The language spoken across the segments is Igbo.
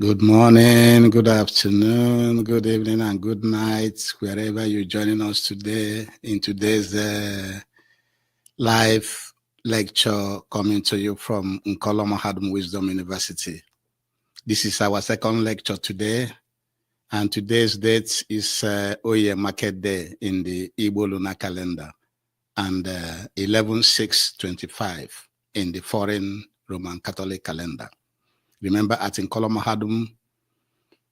Good morning, good afternoon, good evening, and good night, wherever you're joining us today in today's live lecture coming to you from Nkolo Mahadum Wisdom University. This is our second lecture today, and today's date is Oye Market Day in the Igbo lunar calendar and 11/6/25 in the foreign Roman Catholic calendar. Remember, at Nkolo Mahadum,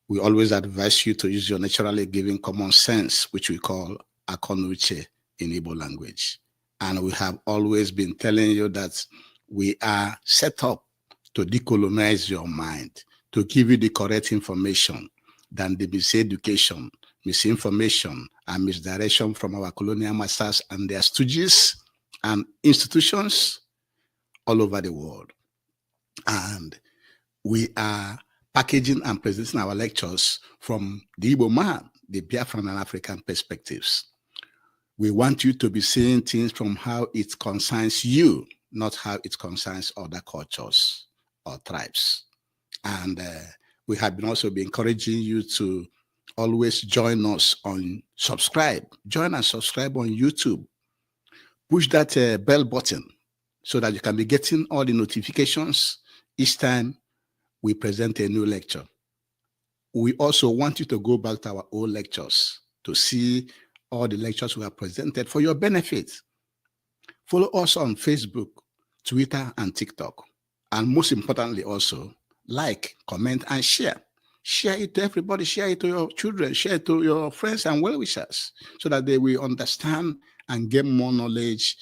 we always advise you to use your naturally given common sense, which we call Akonuche in Igbo language. And we have always been telling you that we are set up to decolonize your mind, to give you the correct information than the miseducation, misinformation, and misdirection from our colonial masters and their stooges and institutions all over the world. And we are packaging and presenting our lectures from the Igbo man, the Biafran and African perspectives. We want you to be seeing things from how it concerns you, not how it concerns other cultures or tribes. And we have been also been encouraging you to always join us on subscribe, join and subscribe on YouTube. Push that bell button so that you can be getting all the notifications each time we present a new lecture. We also want you to go back to our old lectures to see all the lectures we have presented for your benefit. Follow us on Facebook, Twitter, and TikTok. And most importantly, also like, comment, and share. Share it to everybody, share it to your children, share it to your friends and well wishers so that they will understand and get more knowledge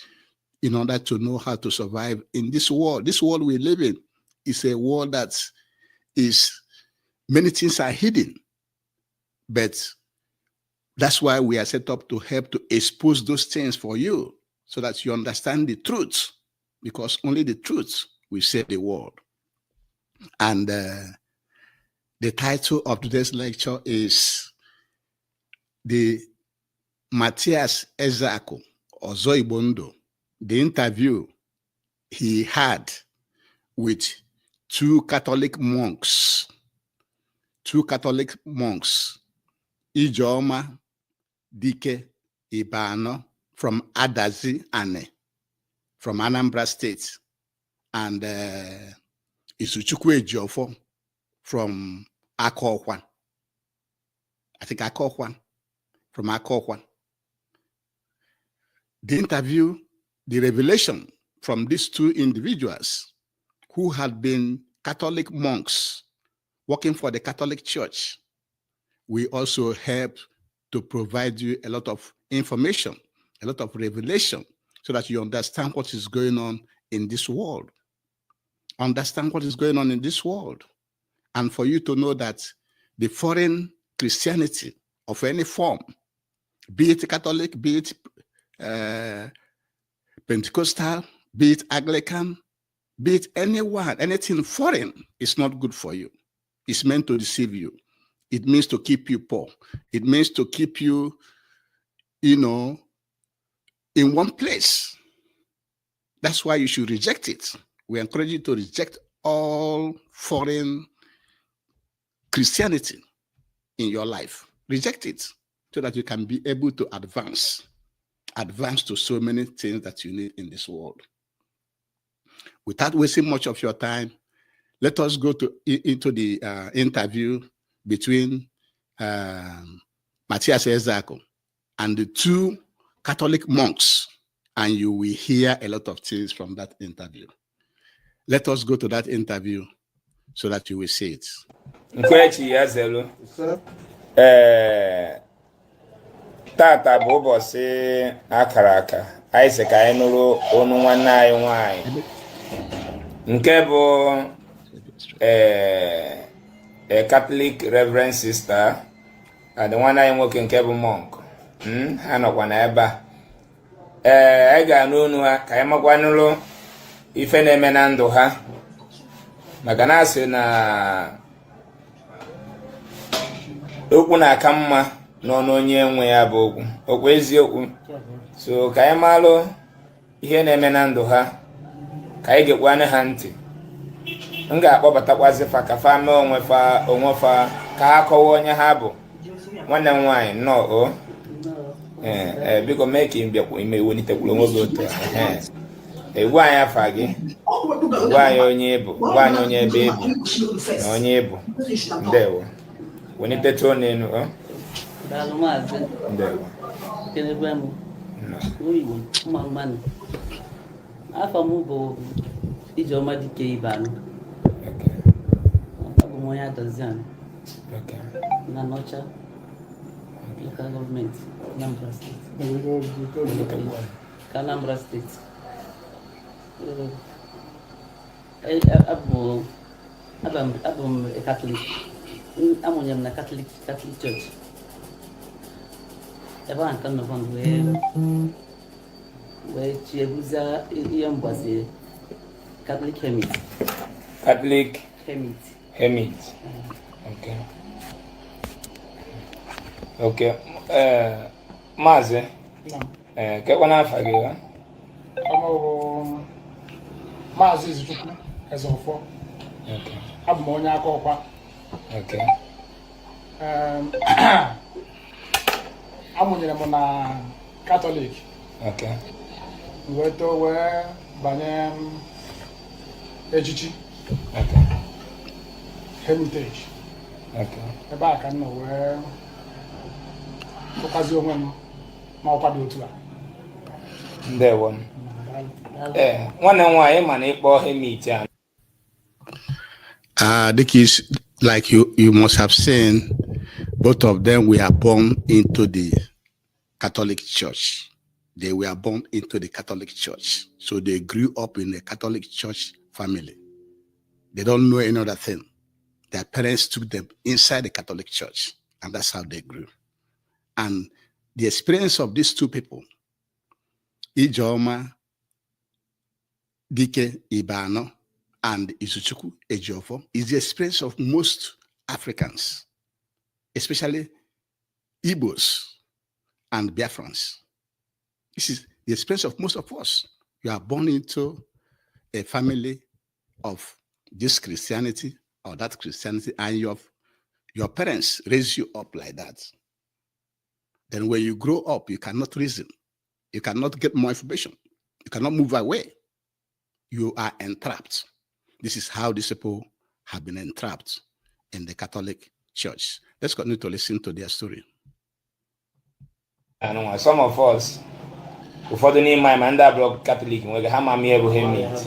in order to know how to survive in this world. This world we live in is a world that is many things are hidden, but that's why we are set up to help to expose those things for you so that you understand the truth, because only the truth will save the world. And the title of today's lecture is the Matthias Ezeaku Ozo Igbondo, the interview he had with two Catholic monks, two Catholic monks, Ijeoma Dike Ibano from Adazi Ane, from Anambra State, and Izuchukwu Ejiofor from Akokwa. I think Akokwa, from Akokwa. The interview, the revelation from these two individuals who had been Catholic monks working for the Catholic Church, we also help to provide you a lot of information, a lot of revelation, so that you understand what is going on in this world. Understand what is going on in this world. And for you to know that the foreign Christianity of any form, be it Catholic, be it Pentecostal, be it Anglican, be it anyone, anything foreign is not good for you. It's meant to deceive you. It means to keep you poor. It means to keep you, in one place. That's why you should reject it. We encourage you to reject all foreign Christianity in your life. Reject it so that you can be able to advance, advance to so many things that you need in this world. Without wasting much of your time, let us go to into the interview between Matthias Ezeaku and the two Catholic monks, and you will hear a lot of things from that interview. Let us go to that interview so that you will see it. Nkwechi ya zelu. Ee, tata bụ ụbọchị akara aka anyị sị ka anyị nụrụ onu nwanne anyị nwanyị nke bụ ee a Catholic Reverend Sister and nwanne anyị nwoke nke bụ monk. Ha nọkwa n'ebe a. Ee, anyị ga-anụ onu ha ka anyị makwa nụrụ ife na-eme na ndụ ha, maka na asị na okwu na-aka mma n'ọnụ onye nwe ya bụ okwu, okwu eziokwu. So ka anyị malụ ihe na-eme na ndụ ha, ka anyị gekwanụ ha ntị. M ga-akpọbatakwazi fa ka fa mee onwe fa onwe fa, ka ha kọwaa onye ha bụ. Nwanne m nwaanyị, nnọọ o. Ee, biko mee ka ị bịakwa ime welitekwuru onwe gị otu a. Ee, gwa anyị afa gị, gwa anyị onye ị bụ, gwa anyị onye ebe ị bụ na onye ị bụ. Ndewo, welitetụ ọnụ elu o. Daalụ, maazị. Ndewo. Kenekwe m. Nnọọ. Igbo mma mmanụ. Afọ m bụ Ijeọma Dike Ibanụ. Abụ m onye Adaziani na Nọcha Local Government, Anambra State. Ka Anambra State. Abụ m a Catholic. Amụnyere m na Catholic Church. Ebe ahụ ka m nọkwa wee chie bụzie ihe mgbazie Catholic Hermit. Catholic Hermit. Hermit. Okay. Ee, maazị, ee, kekwana afa gị ha? Ọmụ bụ Maazị Izuchukwu Ezeọfọ. Abụ m onye aka ọkwa. Amụnyere m na Katọlik. M wee too wee banye m echichi Hermitage. Ebe a ka m nọ wee tụkwazi onwe m n'ọkwa dị otu a. Ndewo m. Daalụ. Ee, nwanne m nwaanyị, ma na ịkpọ hermit a This like you must have seen, both of them were born into the Catholic Church. They were born into the Catholic Church. So they grew up in a Catholic Church family. They don't know any other thing. Their parents took them inside the Catholic Church, and that's how they grew. And the experience of these two people, Ijeoma Dike Ibano and Izuchukwu Ejiofor, is the experience of most Africans, especially Igbos and Biafrans. This is the experience of most of us. You are born into a family of this Christianity or that Christianity, and your parents raise you up like that. Then when you grow up, you cannot reason. You cannot get more information. You cannot move away. You are entrapped. This is how these people have been entrapped in the Catholic Church. Let's continue to listen to their story. Anụnwa, some of us, ụfọdụ n'ime anyị, ma ndị abụọ Katọlik nwere ha ma m ihe bụ hermit.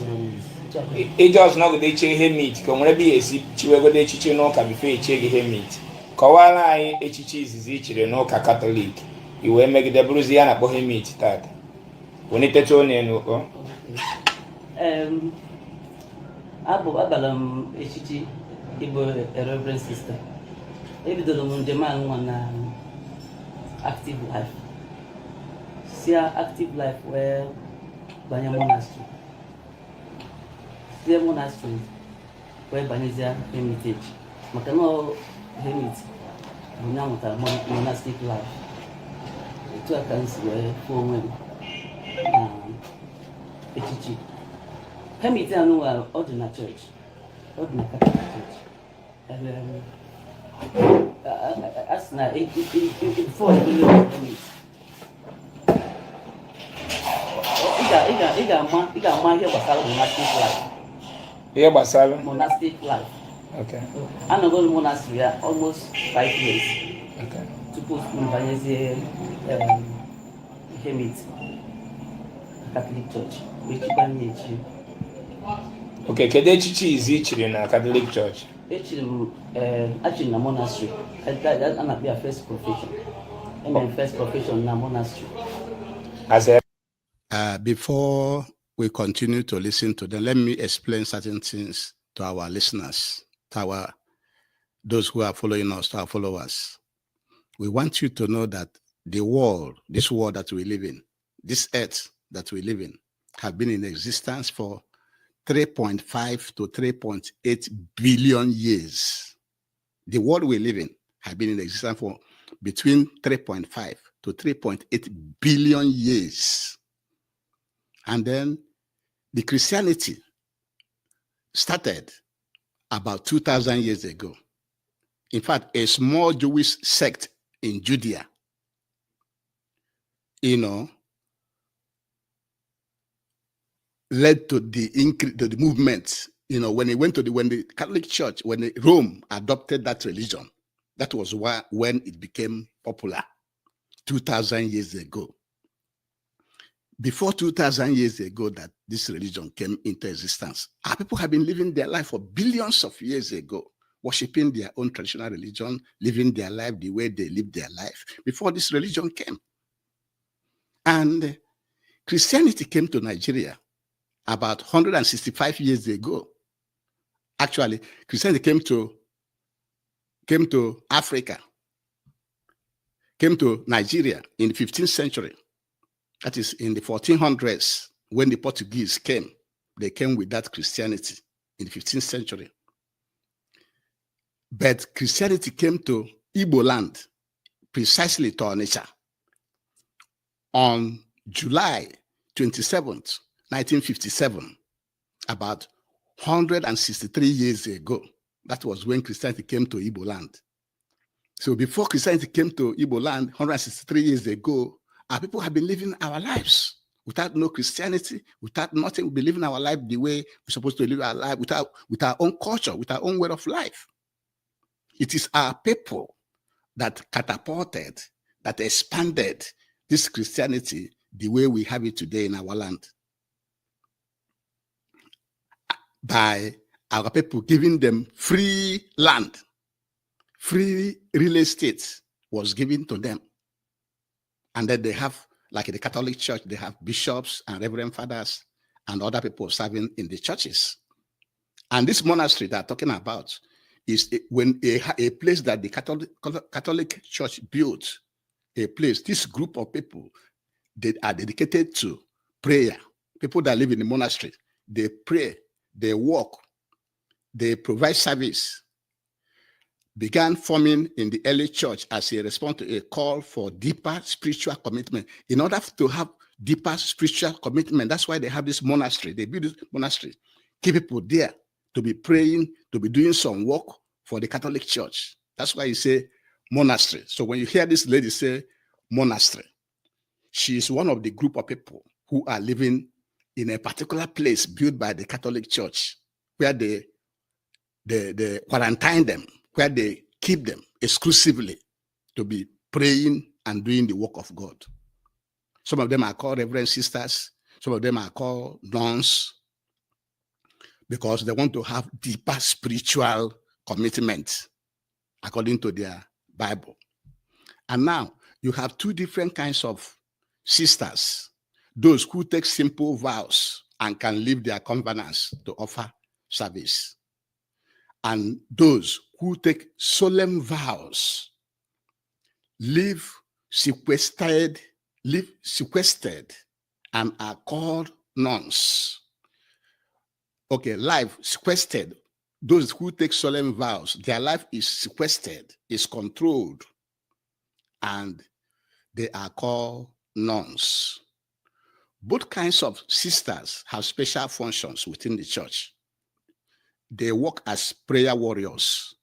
Ije ọzọ nọgide iche hermit ka o nwere ebe ya esi chiwegodo echichi n'ụka before echie gị hermit. Kọwara anyị echichi izizi i chiri n'ụka Katọlik i wee megide bụrụzi ya na-akpọ hermit tata. Welitetụ ọnụ elu o. Abụ abara m echichi ịbụ a reverend sister. Ebidoro m njem a nwa na Active Life, si Active Life wee banye monastery, sie monastery wee banyezie hermitage, maka na ọ hermit bụ ya mụtara monastic life. Etu a ka m si wee fụ onwe m na echichi hermit anụnwa. Ọ dị na chọọchị, ọ dị na Catholic Church. Ebe a sị na before you hermit, ị ga-ama ihe gbasara monastic life. Ihe gbasara Monastic life. Anọgo m monastery ya almost 5 years tupu m banyezie hermit Catholic Church wee chikwa m ya echi. Okay, kedu echichi izi i chiri na Catholic Church? Echiri m achiri na monastery. A na-akpọ ya first profession. Emere m first profession na monastery. As a Before we continue to listen to them, let me explain certain things to our listeners, to our those who are following us, to our followers. We want you to know that the world, this world that we live in, this earth that we live in, have been in existence for 3.5 to 3.8 billion years. The world we live in have been in existence for between 3.5 to 3.8 billion years. And then the Christianity started About 2,000 years ago. In fact, a small Jewish sect in Judea led to the increase to the movement. When it went to the when the Catholic Church, when Rome adopted that religion, that was why when it became popular 2,000 years ago. Before 2,000 years ago that this religion came into existence, our people have been living their life for billions of years ago, worshiping their own traditional religion, living their life the way they lived their life before this religion came. And Christianity came to Nigeria about 165 years ago. Actually, Christianity came to Africa, came to Nigeria in the 15th century. That is in the 1400s when the Portuguese came. They came with that Christianity in the 15th century. But Christianity came to Igbo land, precisely to Onitsha, on July 27th, 1957, about 163 years ago. That was when Christianity came to Igbo land. So before Christianity came to Igbo land 163 years ago, our people have been living our lives without no Christianity, without nothing. We've been living our life the way we're supposed to live our life, without with our own culture, with our own way of life. It is our people that catapulted, that expanded this Christianity the way we have it today in our land. By our people giving them free land, free real estate was given to them. And then they have, like in the Catholic Church, they have bishops and reverend fathers and other people serving in the churches. And this monastery that I'm talking about is a place that the Catholic Church built, a place, this group of people, they are dedicated to prayer. People that live in the monastery, they pray, they work, they provide service. Began forming in the early church as a response to a call for deeper spiritual commitment. In order to have deeper spiritual commitment, that's why they have this monastery. They build this monastery, keep people there to be praying, to be doing some work for the Catholic Church. That's why you say monastery. So when you hear this lady say monastery, she is one of the group of people who are living in a particular place built by the Catholic Church, where they quarantine them, where they keep them exclusively to be praying and doing the work of God. Some of them are called reverend sisters, some of them are called nuns, because they want to have deeper spiritual commitment according to their Bible. And now you have two different kinds of sisters: those who take simple vows and can leave their covenants to offer service, and those who take solemn vows, live sequestered, and are called nuns. Okay, life sequestered. Those who take solemn vows, their life is sequestered, is controlled, and they are called nuns. Both kinds of sisters have special functions within the church. They work as prayer warriors.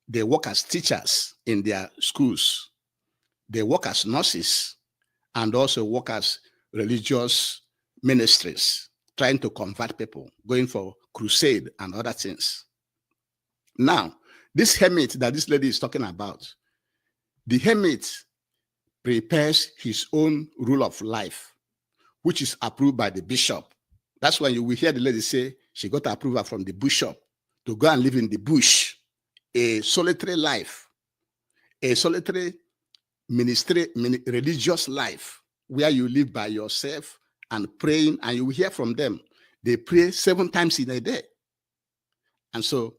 They work as teachers in their schools. They work as nurses and also work as religious ministries, trying to convert people, going for crusade and other things. Now, this hermit that this lady is talking about, the hermit prepares his own rule of life, which is approved by the bishop. That's when you will hear the lady say she got approval from the bishop to go and live in the bush, a solitary life, a solitary ministry, religious life, where you live by yourself and praying, and you will hear from them. They pray seven times in a day. And so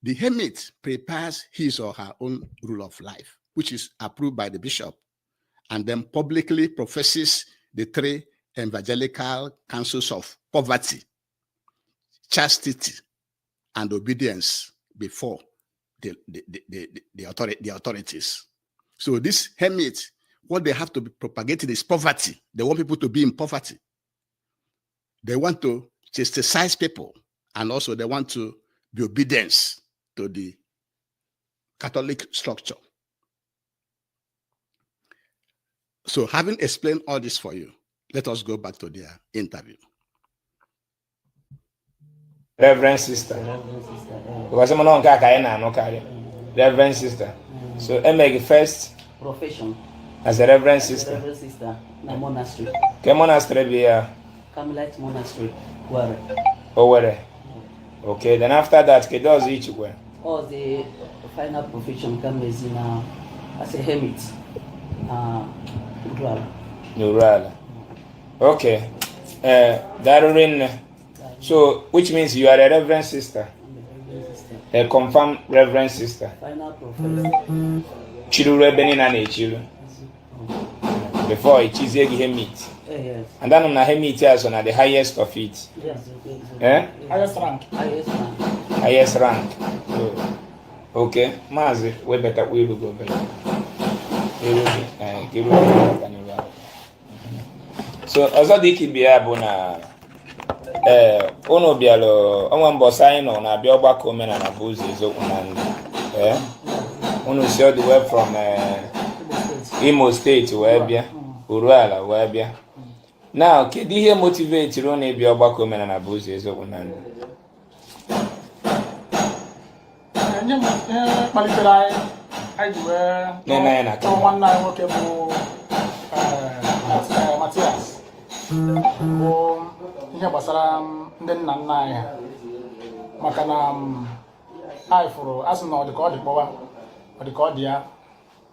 the hermit prepares his or her own rule of life, which is approved by the bishop, and then publicly professes the three evangelical counsels of poverty, chastity, and obedience before the authorities. So this hermit, what they have to be propagating is poverty. They want people to be in poverty. They want to chastise people, and also they want to the obedience to the Catholic structure. So, having explained all this for you, let us go back to their interview. Reverend sister. Reverend sister, eh. Because mụ nke a ka anyị na-anụkarị reverend sister, so emeghị first Profession as a reverend as a sister. Reverend sister na monastery. Ke monastery bụ ya? Carmelite Monastery, Owerri. Owerri. Okay, then after that, kedu ọzọ ichikwa? All the final profession ka mezi na as a hermit na Uruala. N'Uruala. Okay, ee, daalụ nne. So which means you are a reverend sister? I'm a reverend sister. A confirmed reverend sister. Final professor. Chiruru ebe niile a na-echiru before echizie gị hermit. Yes. And anụ m na hermit a so na the highest of it. Yes. Eh? Highest rank. Highest rank. Highest rank. So, okay, maazị, webatakwa iru gị obere, iru gị, eh, ka iru gị bata n'iru akwụkwọ. So ọzọ dị ka ibe ya bụ na ee, unu bịara onwe mbọsị anyị nọ na-abịa ọgbakọ omenala bụ ụzọ eziokwu na ndụ. Ee, unu si all the way from Imo State. Imo Steeti wee bịa Uruala wee bịa. Now, kedu ihe motivatiri unu ịbịa ọgbakọ omenala bụ ụzọ eziokwu na ndụ? Nye m ihe kpalitere anyị anyị ji wee Na-ene anya na tụọ nwanne anyị nwoke bụ Matias bụ ihe gbasara ndị nna nna anyị ha, maka na anyị fụrụ asị na ọ dị ka ọ dị kpọwa, ọ dị ka ọ dị ya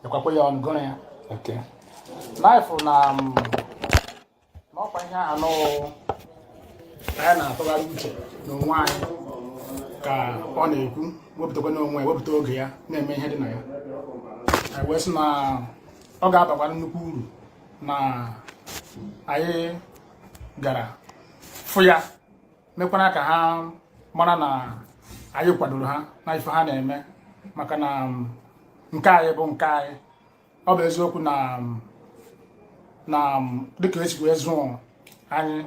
ekwakwe ya ọnụgụrụ ya. Na anyị fụrụ na ọkwa ihe ahụ nụ anyị na-atụgharị uche n'onwe anyị ka ọ na-ekwu, wepụtakwa n'onwe ya, wepụta oge ya na-eme ihe dị na ya. Anyị wee sị na ọ ga-abakwa nnukwu uru na anyị gara fụ ya, mekwana ka ha mara na anyị kwadoro ha na ife ha na-eme, maka na nke anyị bụ nke anyị. Ọ bụ eziokwu na dịka esi wee zụọ anyị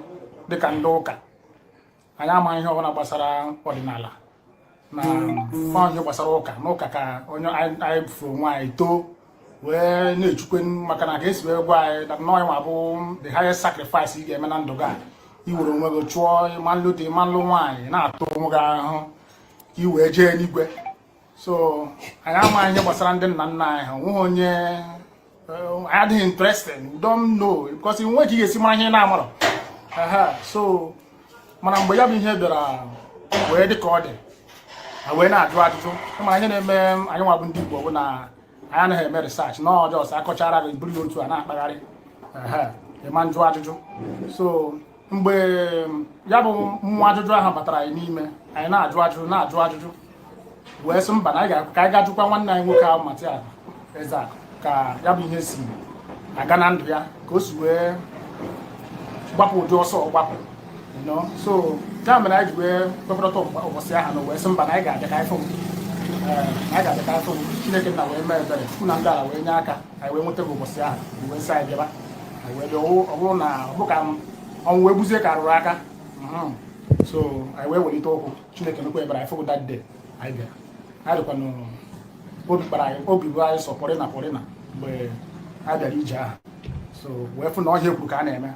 dịka ndị ụka, anyị amaghị ihe ọbụla gbasara ọdịnala na ọ ihe gbasara ụka. N'ụka ka onye anyị furu onwe anyị too wee na-echukwe, maka na ka esi wee gwa anyị na nnọọ nwa bụ the highest sacrifice ị ga-eme na ndụ gị a, iwere onwe gị chụọ, ịma nlụ dị, ịma nlụ nwaanyị, na-atụ onwe gị ahụhụ ka ị wee jee n'igwe. So anyị amaghị ihe gbasara ndị nna nna anyị ha. Onweghị onye anyị adịghị interested, we don't know, because nwe ka ị ga-esi mara ihe ị na-amarọ. Ehe, so mana mgbe ya bụ ihe bịara wee dị ka ọ dị, ha wee na-ajụ ajụjụ. Ịma ihe na-eme anyị nwa bụ ndị Igbo bụ na anyị anaghị eme research na ọjọọ sọ akọchara gị buru ya otu a na-akpagharị. Ehe, ịma njụ ajụjụ. So mgbe ya bụ mmụọ ajụjụ ahụ batara anyị n'ime, anyị na-ajụ ajụjụ, na-ajụ ajụjụ, wee sị mba, na anyị ga ka anyị ga-ajụkwa nwanne anyị nwoke ahụ Matias Ezeakụ ka ya bụ ihe si aga na ndụ ya, ka o si wee gbapụ ụdị ọsọ ọ gbapụ. So ya mere anyị ji wee kwekọrọta ụbọchị ahụ na wee sị mba, na anyị ga-abịa ka anyị fụ m. Ee, na anyị ga-abịa ka anyị fụ m. Chineke nna wee mee ebere, Chukwu na ndị ala wee nye aka, anyị wee nweta gị ụbọchị ahụ, wee sị anyị bịaba. Anyị wee bịa. Ọ bụrụ na ọ bụ ka ọnwụ wee gbuzie ka arụrụ aka. So anyị wee welite ụkwụ. Chineke mekwa ebere, anyị fụ that day anyị bịara. Anyị dịkwa obi kpara anyị, obi bụ anyị sọ pọrịna pọrịna mgbe anyị bịara ije ahụ. So wee fụ na ọhịa ekwuru ka a na-eme,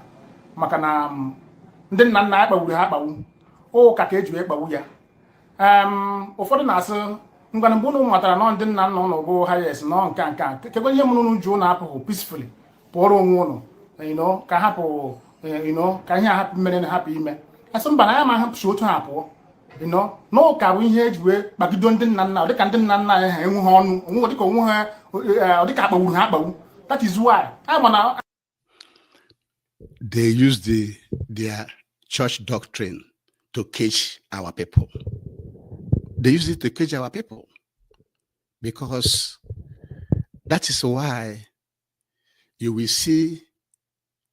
maka na ndị nna nna anyị kpagburu ha akpagbu, ụka ka eji wee kpagbu ya. Ụfọdụ na-asị, ngwana, mgbe unu matara nọ ndị nna nna ụnụ bụ highest nọ nke a nke a, kekwe ihe mụrụ unu ji ụnụ apụghị peacefully pụọrọ onwe ụnụ ka hapụ ka ihe a hapụ mere na hapụ ime. Asị mba, na ya ma hapụsi otu ha pụọ n'ụka bụ ihe eji wee kpagido ndị nna nna, dịka ndị nna nna anyị ha enweghị ọnụ onwe, dịka onwe ha dịka akpagburu ha akpagbu. That is why a ma na They use their church doctrine to cage our people. They use it to cage our people because that is why you will see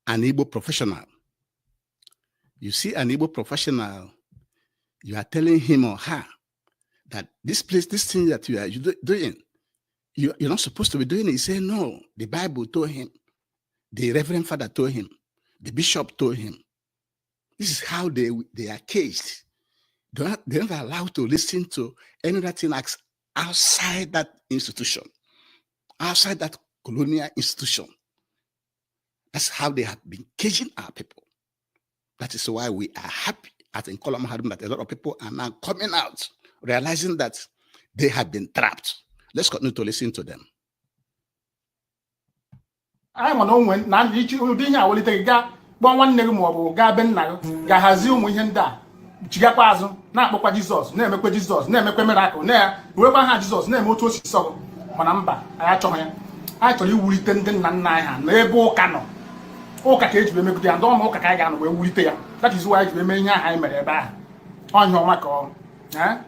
an Igbo professional. You see an Igbo professional, you are telling him or her that this place, this thing that you are doing, you're not supposed to be doing it. He said, no, the Bible told him, the Reverend Father told him, the bishop told him. This is how they are caged. They're not allowed to listen to any other thing outside that institution, outside that colonial institution. That's how they have been caging our people. That is why we are happy at Nkola Mahadum that a lot of people are now coming out, realizing that they have been trapped. Let's continue to listen to them. Anyị ma na onwe na ichi ụdị ihe awelite gị gaa kpọọ nwanne gị ma ọ bụ gaa be nna gị ga hazie ụmụ ihe ndị a chigakwa azụ na-akpọkwa Jizọs na-emekwa Jizọs na-emekwa miracle na-ewekwa ha Jizọs na-eme otu o si sọ gị. Mana mba, anyị achọghị ya. Anyị chọrọ iwulite ndị nna nna anyị ha n'ebe ụka nọ, ụka ka eji wee megide ya, ndị ọnụ ụka ka anyị ga-anọ wee wulite ya. That is why anyị ji wee mee ihe ahụ anyị mere ebe ahụ. Ọhịa ọma ka ọ eh?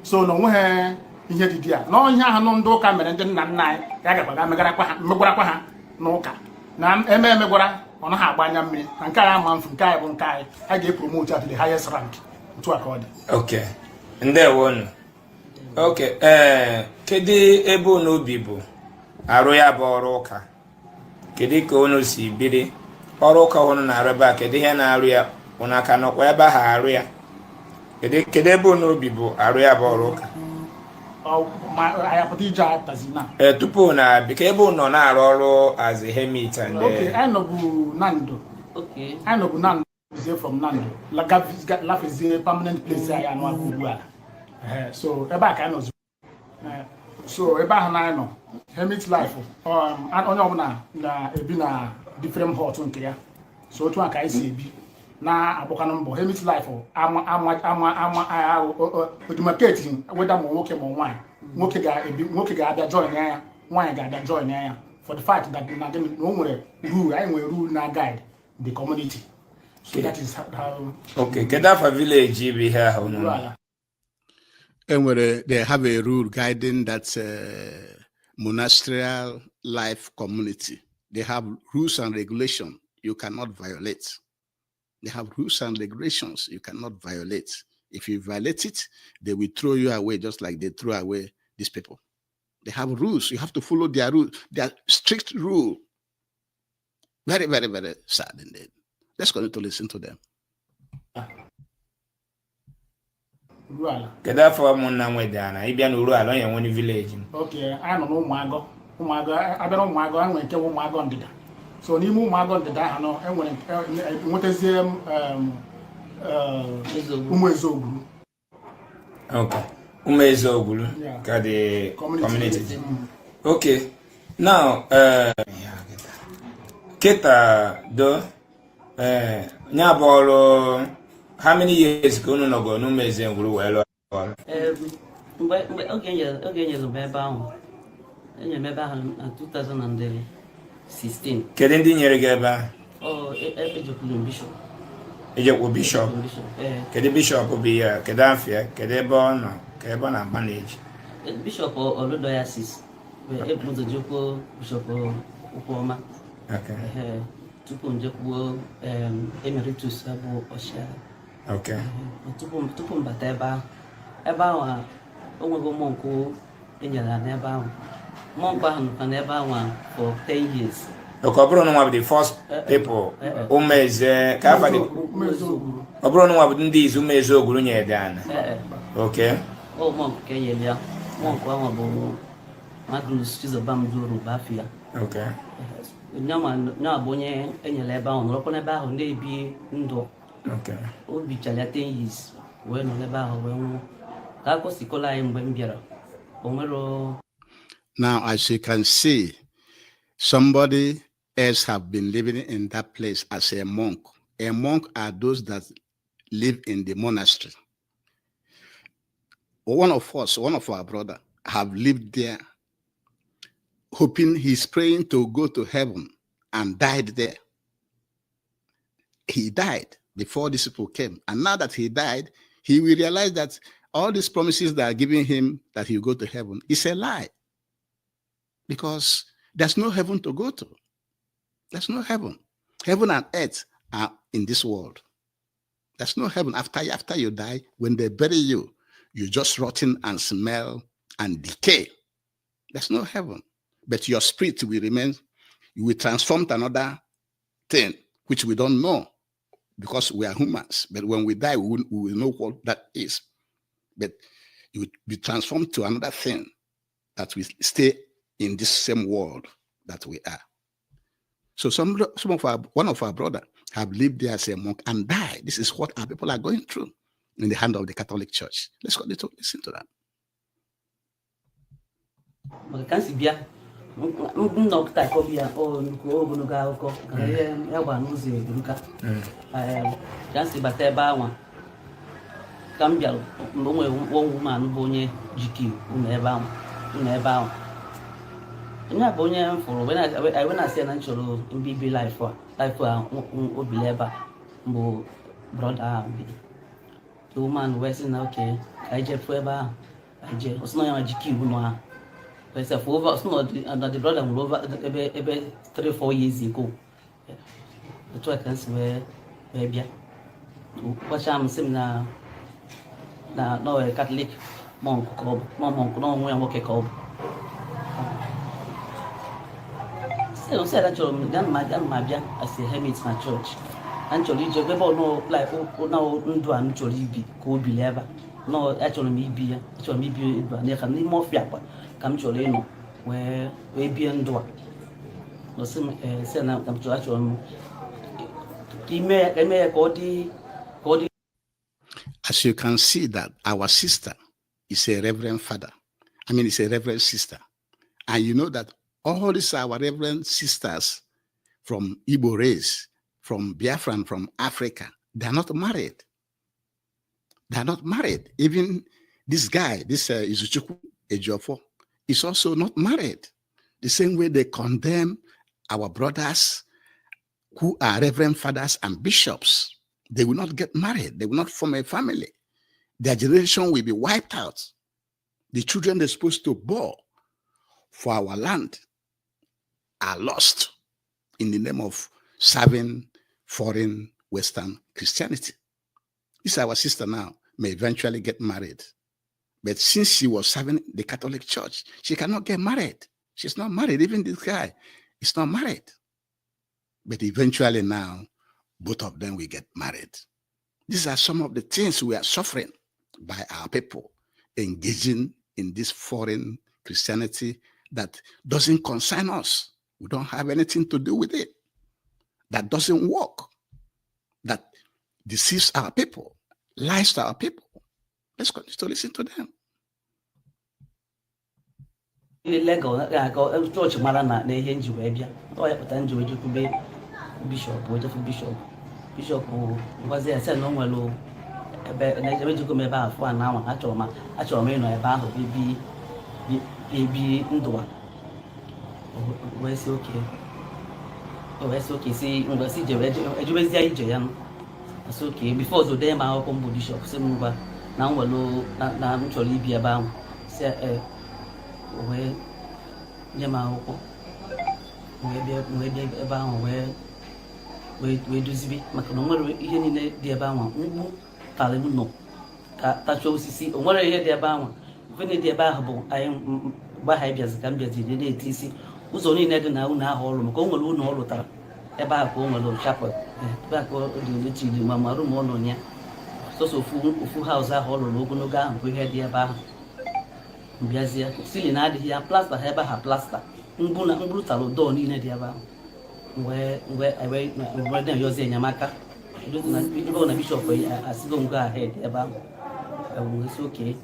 So na onweghị ihe dị dị ya na ihe ahụ nụ ndị ụka mere ndị nna nna anyị ka a gakwa ga megwarakwa ha n'ụka na eme emegwara ọ naghị agba anya mmiri na nke anyị ama mfu nke anyị bụ nke anyị a ga-epromote to the highest rank. Otu a ka ọ dị. Ok, ndewonu. Ok, ee, kedu ebe unu bi bụ arụ ya bụ ọrụ ụka? Kedu ka unu si biri ọrụ ụka unu na-arụ ebe a? Kedu ihe na-arụ ya? Unu aka nọkwa ebe ahụ arụ ya? Kedu ebe unu bi bụ arụ ya bụ ọrụ ụka? Ọ, ma anyị apụta ije apụtazi na Ee, tupu na abịa, ka ebe unu nọ na-arụ ọrụ as a hermit and Ok, anyị nọbụ na Ndo. Anyị nọbụ na Ndo zie from Nando lafezie permanent place anyị anụ aka ugbu a. Ehe, so ebe a ka anyị nọzi. So ebe ahụ na anyị nọ hermit life, onye ọbụla na-ebi na different hut nke ya. So otu a ka anyị si ebi na-agbakwanụ mbọ hermit life ama ama ama ama demarcate whether ma nwoke ma nwaanyị. Nwoke ga-ebi, nwoke ga-abịa join ya, nwaanyị ga-abịa join ya, for the fact that na gịnị na o nwere rule, anyị nwere rule na guide the community. So that is how. Ok, kedu afa village bụ ihe ahụ unu nọ? Ala. Enwere, they have a rule guiding that monasterial life community. They have rules and regulation you cannot violate. They have rules and regulations you cannot violate. If you violate it, they will throw you away just like they threw away these people. They have rules. You have to follow their rule, their strict rule. Very, very, very sad indeed. Let's continue to listen to them. Ruo ala. Kedu afọ ụmụnna nwede ana ịbịa na Uruala onye nwere village? Ok, anyị nọ n'Ụmụagọ. Ụmụagọ, abịa na Ụmụagọ, enwere nke bụ Ụmụagọ Ndịda. So n'ime Ụmụagọ Ndịda ahụ nọ enwere nwetazie Ezeogwu. Ụmụ Ezeogburu. Ok, Ụmụ Ezeogwuru. Yeah. Ka dị community. Community dị. Ok, now kịta do ya bụ ọrụ, how many years ka unu nọgoro n'Ụmụ Ezeogwuru wee lụọ ọrụ? Mgbe oge enyere m ebe ahụ, enyere m ebe ahụ na 2016. Kedu ndị nyere gị ebe ahụ? Ọ ejekwuru m bishọp. Ejekwu bishọp? Bishọp, ee. Kedu bishọp bụ ya? Kedu afịa? Kedu ebe ọ nọ? Ka ebe ọ na-agba na-eji? Bishọp Orlu Diocese. Ebu ụzọ jekwuo Bishọp Ụkwụọma. Ehe, tupu m jekwuo emeritus bụ ọchịagha. Tupu m bata ebe ahụ, ebe ahụ a, o nwego monk enyere ha n'ebe ahụ. Monk ahụ nọkwa n'ebe ahụ a for 10 years. Ok, ọ bụrụ na nwa bụ the first people Ụmụ Eze ka afa dị? Ụmụ Ezeogburu. Ọ bụrụ na nwa bụ ndị izu Ụmụ Ezeogwuru nyere dị ana? Ee. Ok. Ọ monk ka enyere ya. Monk ahụ bụ Magnus Chizobam Duru bụ afọ ya. Nyanwa bụ onye enyere ebe ahụ, nọrọkwa n'ebe ahụ na-ebi ndụ. O bichara ya 10 years wee nọ n'ebe ahụ wee nwụọ. Ka akọ sikọla anyị mgbe m bịara, o nwere Now, as you can see, somebody else have been living in that place as a monk. A monk are those that live in the monastery. One of us, one of our brother, have lived there, hoping, he's praying to go to heaven, and died there. He died before these people came. And now that he died, he will realize that all these promises that are giving him that he'll go to heaven is a lie, because there's no heaven to go to. There's no heaven. Heaven and earth are in this world. There's no heaven. After you die, when they bury you, you just rotten and smell and decay. There's no heaven. But your spirit will remain. You will transform to another thing, which we don't know because we are humans. But when we die, we will know what that is. But you will be transformed to another thing that will stay in this same world that we are. So some of our one of our brother have lived there as a monk and died. This is what our people are going through in the hand of the Catholic Church. Let's go to listen to that. Maka ka m si bịa nnọkịta akọbi ya, ọ nnukwu ogologo akụkọ ka ihe ya gba n'ụzọ eburuka. Ka m si bata ebe anwa, ka m bịara mgbe o nwere one woman bụ onye jiki ụlọ ebe ahụ, ụlọ ebe ahụ, onye a bụ onye m fụrụ wee na-asị ya na m chọrọ mbibi life a obili ebe a mbụ brother ahụ biri. The woman wee sị na okay, ka anyị jee fụ ebe ahụ. Anyị jee, ọ sị na ya ma jiki ụlọ ahụ, wee sị for over, sị na the brother nwere over ebe 3-4 years ago. Otu a ka m si wee bịa gwacha m, sị m na ọ Catholic monk ka ọ bụ, na monk na onwe ya nwoke ka ọ bụ. Sị ada chọrọ m ga m abịa as a hermit na chọọchị, na m chọrọ ije ebe ọ nọ like na ndụ a m chọrọ ibi ka o bili ebe a nọ. Achọrọ m ibi ya, achọrọ m ibi ndụ a n'ịka n'ime ọfịa kwa ka m chọrọ ịnọ wee bie ndụ a. Sị m sị na m chọrọ, achọrọ m ka ime ya ka ọ dị. As you can see that our sister is a reverend father. I mean, it's a reverend sister. And you know that all these our reverend sisters from Igbo race, from Biafran, from Africa, they are not married. They are not married. Even this guy, this Izuchukwu Ejiofor, is also not married. The same way they condemn our brothers who are reverend fathers and bishops. They will not get married. They will not form a family. Their generation will be wiped out. The children they're supposed to bore for our land are lost in the name of serving foreign Western Christianity. This our sister now may eventually get married. But since she was serving the Catholic Church, she cannot get married. She's not married. Even this guy is not married. But eventually now, both of them will get married. These are some of the things we are suffering by our people engaging in this foreign Christianity that doesn't concern us. We don't have anything to do with it. That doesn't work. That deceives our people, lies to our people. Let's continue to listen to them. Legal ka chọọchị mara na ihe nji wee bịa, ọ ya pụta nji wee jekwube bishọp, wee jefu bishọp. Bishọp ngwazi ya sị na o nwere ebe na ejego m ebe ahụ fụ a na anwa achọrọ m ịnọ ebe ahụ bi ndụ a. O wee sị okay, o wee sị okay, si ngwa, si jewe ejebezie ije ya nụ. Sị okay, before ọzọ dee m akwụkwọ mbụ, bishọp sị m ngwa na m welu na m chọrọ ibi ebe ahụ, si ee, o wee nye m akwụkwọ, wee bịa ebe ahụ wee dozibe, maka na o nwere ihe niile dị ebe ahụ. Mkpu tara ụlọ ka tachaa osisi, o nwere ihe dị ebe ahụ. Ife niile dị ebe ahụ bụ anyị mgbe ahụ anyị bịazi ka m bịaziri na-eti isi ụzọ niile dị na ụlọ ahụ ọrụ, maka o nwere ụlọ ọ lụtara ebe ahụ ka o nwere chapel ebe ahụ ka ọ dị etiri ma room ọ nọ na ya, sọsọ ofu house ahụ ọ lụrụ ogologo ahụ bụ ihe dị ebe ahụ. Mbịazie, ceiling adịghị ya, plaster ha ebe ahụ, plaster mgbu na mgburu tara ụdọ niile dị ebe ahụ. Wee na-ayọzi enyemaka ebe ọ na bishọp asịgo m go ahead ebe ahụ, wee sị okay,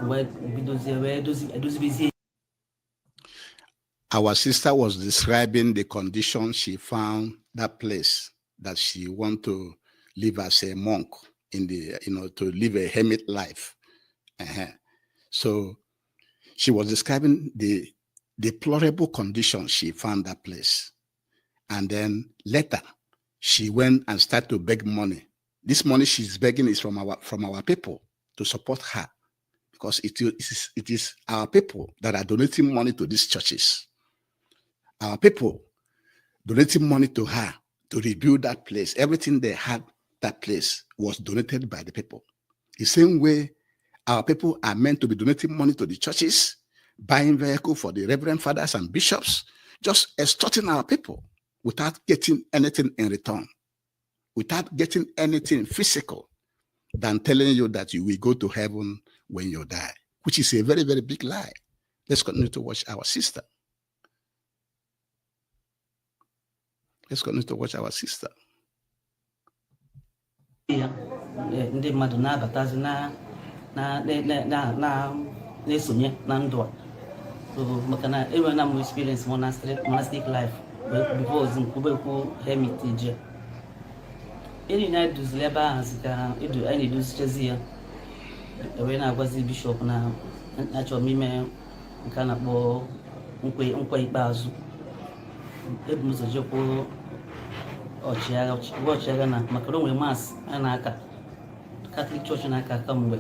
wee bidozie wee edozibezie. Our sister was describing the condition she found that place that she want to live as a monk in the, to live a hermit life. So she was describing the deplorable condition she found that place. And then later she went and started to beg money. This money she's begging is from our people to support her, because it is our people that are donating money to these churches. Our people donating money to her to rebuild that place. Everything they had, that place was donated by the people. The same way our people are meant to be donating money to the churches, buying vehicle for the reverend fathers and bishops, just extorting our people without getting anything in return, without getting anything physical than telling you that you will go to heaven. when you die, which is a very, very big lie. Let's continue to watch our sister. Let's continue to watch our sister. Ya ndị mmadụ na-abatazi na na na na na na-esonye na ndụ a. So maka na enwere m experience monastic life before ozi nkwubekwu hermitage a enyi na duziri ebe ahụ si ka edu anyị na-eduzichezi ya, wee na-agwazi bishọp na achọrọ m ime nke a na-akpọ nkwe ikpeazụ. Ebu m ụzọ jekwuo ọchịagha, gwa ọchịagha na maka na o nwere mass a na-aka Catholic Church na-aka kamgbe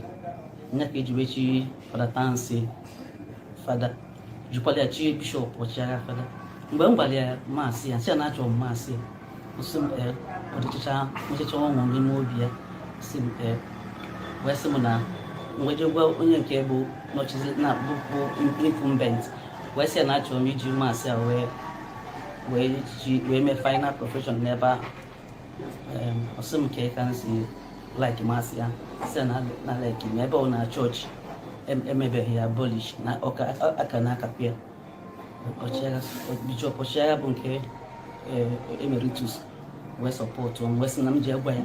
nya ka eji wee chi Fada Tansi fada, jikwala ya chi bishọp ọchịagha fada. Mgbe m gwara ya mass ya, sị ya na achọrọ m mass ya, ọ sị m ee. Ọ dịchacha nwechacha ọṅụ n'ime obi ya, sị m ee, wee sị m na mgbe je gwa onye nke bụ nọchizi na bụ incumbent, wee sị ya na achọrọ m iji mass a wee chi wee mee final profession n'ebe ahụ. Ọ sị m ka ka m si like mass ya, sị ya na like m ebe ọ na chọọchị emebeghị ya abolish na ọka aka na-akapụ ya. Ọchịagha, bishọp ọchịagha bụ nke emeritus, wee support m, wee sị na m ji gwa ya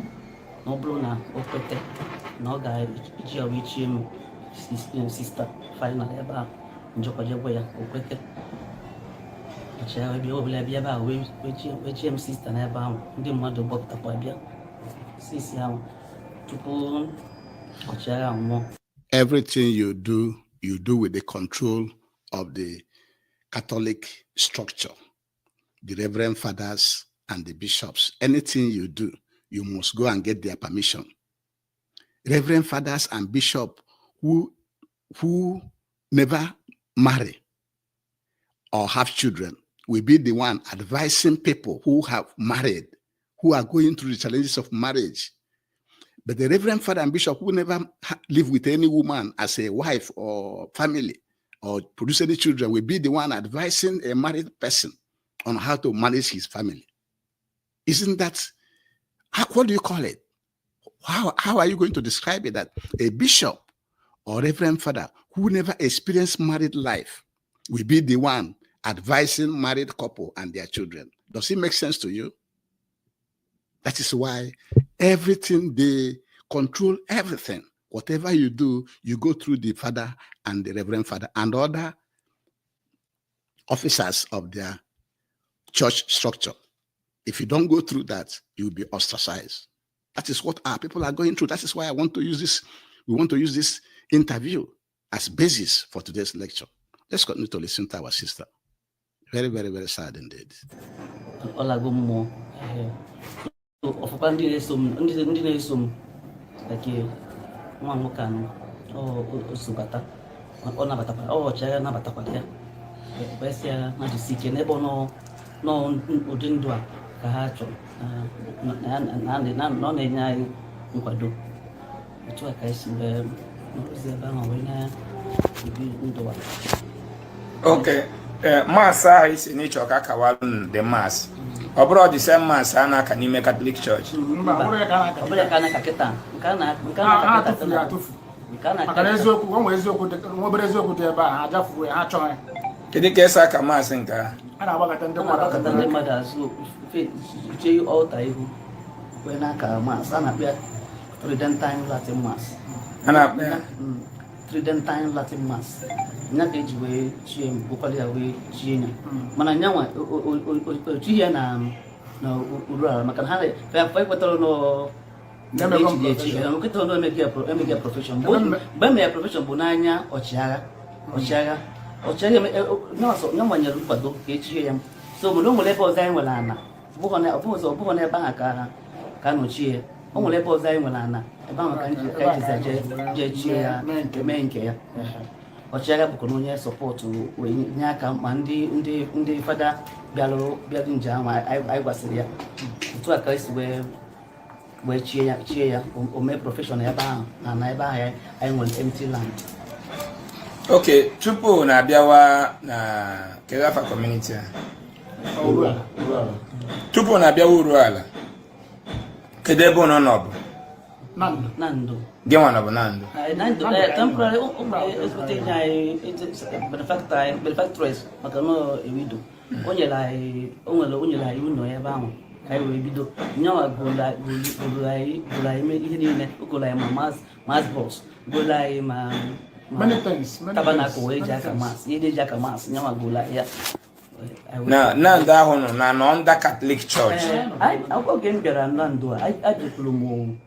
na ọ bụrụ na o kwete na ọ ga-eji ya wee chie m sista final ebe ahụ. Njọkwa je gwa ya, o kwete. Ọchịagha bịa ọbụla bịa ebe ahụ wee chie m sista n'ebe ahụ. Ndị mmadụ gbapụtakwa bịa sisi ahụ tupu ọchịagha nwụọ. Everything you do, you do with the control of the Catholic structure, the reverend fathers and the bishops. Anything you do, you must go and get their permission. Reverend fathers and bishop who never marry or have children will be the one advising people who have married, who are going through the challenges of marriage. But the reverend father and bishop who never live with any woman as a wife or family or produce any children will be the one advising a married person on how to manage his family. Isn't that, what do you call it? How are you going to describe it that a bishop or reverend father who never experienced married life will be the one advising married couple and their children? Does it make sense to you? That is why everything, they control everything. Whatever you do, you go through the father and the reverend father and other officers of their church structure. If you don't go through that, you'll be ostracized. That is what our people are going through. That is why I want to use this. We want to use this interview as basis for today's lecture. Let's continue to listen to our sister. Very, very, very sad indeed. Ọ lago mmụọ. Ee. So, ọfụkwa ndị na-eso m, ndị na-eso m, like nwa nwoke anụ o so bata, ọ nabatakwara ọ ọchịagha nabatakwara ya, wee sị ya na jisi ike n'ebe ọ nọ nọ ụdị ndụ a ka ha chọrọ na ọ na-enye anyị nkwado. Otu a ka anyị si wee nọrọzi ebe ahụ wee na-ebi ndụ a. Ok, ee, mass ahụ isi n'ịchọ ka akawalụ the mass, ọ bụrụ the same mass a na-aka n'ime Catholic Church? Mba, ọ bụrụ ya ka a na-aka. Ọ bụrụ ya ka a na-aka kịta, nke a ha na-aka kịta. Atụfu ya atụfu. Nke a na-aka Maka na kịta. Eziokwu, o nwere eziokwu nwa obere eziokwu dị ebe a. Ha jafuo ya, ha chọghị ya. Kedu ka esi aka mass nke ahụ? A na-agbakọta ndị A mmadụ na-agbakọta ndị mmadụ azụ chee altar ihu wee na-aka mass a na-akpọ ya Tridentine Latin Mass. A na-akpọ ya? Tridentine Latin Mass nya ka eji wee chie m, bụkwara ya wee chie ya. Mana nyanwa o chighị ya na uru ala maka na ha fa ekwetara nọ Na-emego m echiri echi profession. ekwetara na emeghị ya profession. Mgbe e mere ya profession bụ n'anya ọchịagha nyanwa nyere nkwado ka echie ya. So mana o nwere ebe ọzọ anyị nwere ana, ọ bụghị n'ebe ahụ ka nọchie ya. O nwere ebe ọzọ anyị nwere ana, ebe ahụ ka anyị jizi jee chie ya. Mee nke. Mee nke ya. Ọchịagha bụkwa na onye support wee nye aka, ma ndị fada bịarụ nje ahụ anyị gwasịrị ya. Otu a ka esi wee chie ya, o mee profession ebe ahụ na ebe ahụ anyị nwere empty land. Ok, tupu na-abịawa na kedu afa community a? Tupu na-abịawa uru ala, kedu ebe unu nọ bụ? Na ndụ. Na ndụ. Gị nwa nọ bụ na ndụ? Na ndụ. Na ndụ. Eh, temporary ụmụ ezigbote enyi anyị, benefactor anyị, benefactress, maka na ọ widow, o nyere anyị, o nyere anyị ụlọ ebe ahụ ka anyị wee bido. Nyanwa golu anyị, golu anyị mee ihe niile. O golu anyị ma mass box, golu anyị ma Many things, many tabernacle things, wee ji many aka things. Mass, ihe eji aka mass, nyanwa golu anyị ya. Na ndụ ahụ nọ na nọ under Catholic Church? Ee, oge m bịara na ndụ a, ajekwuru m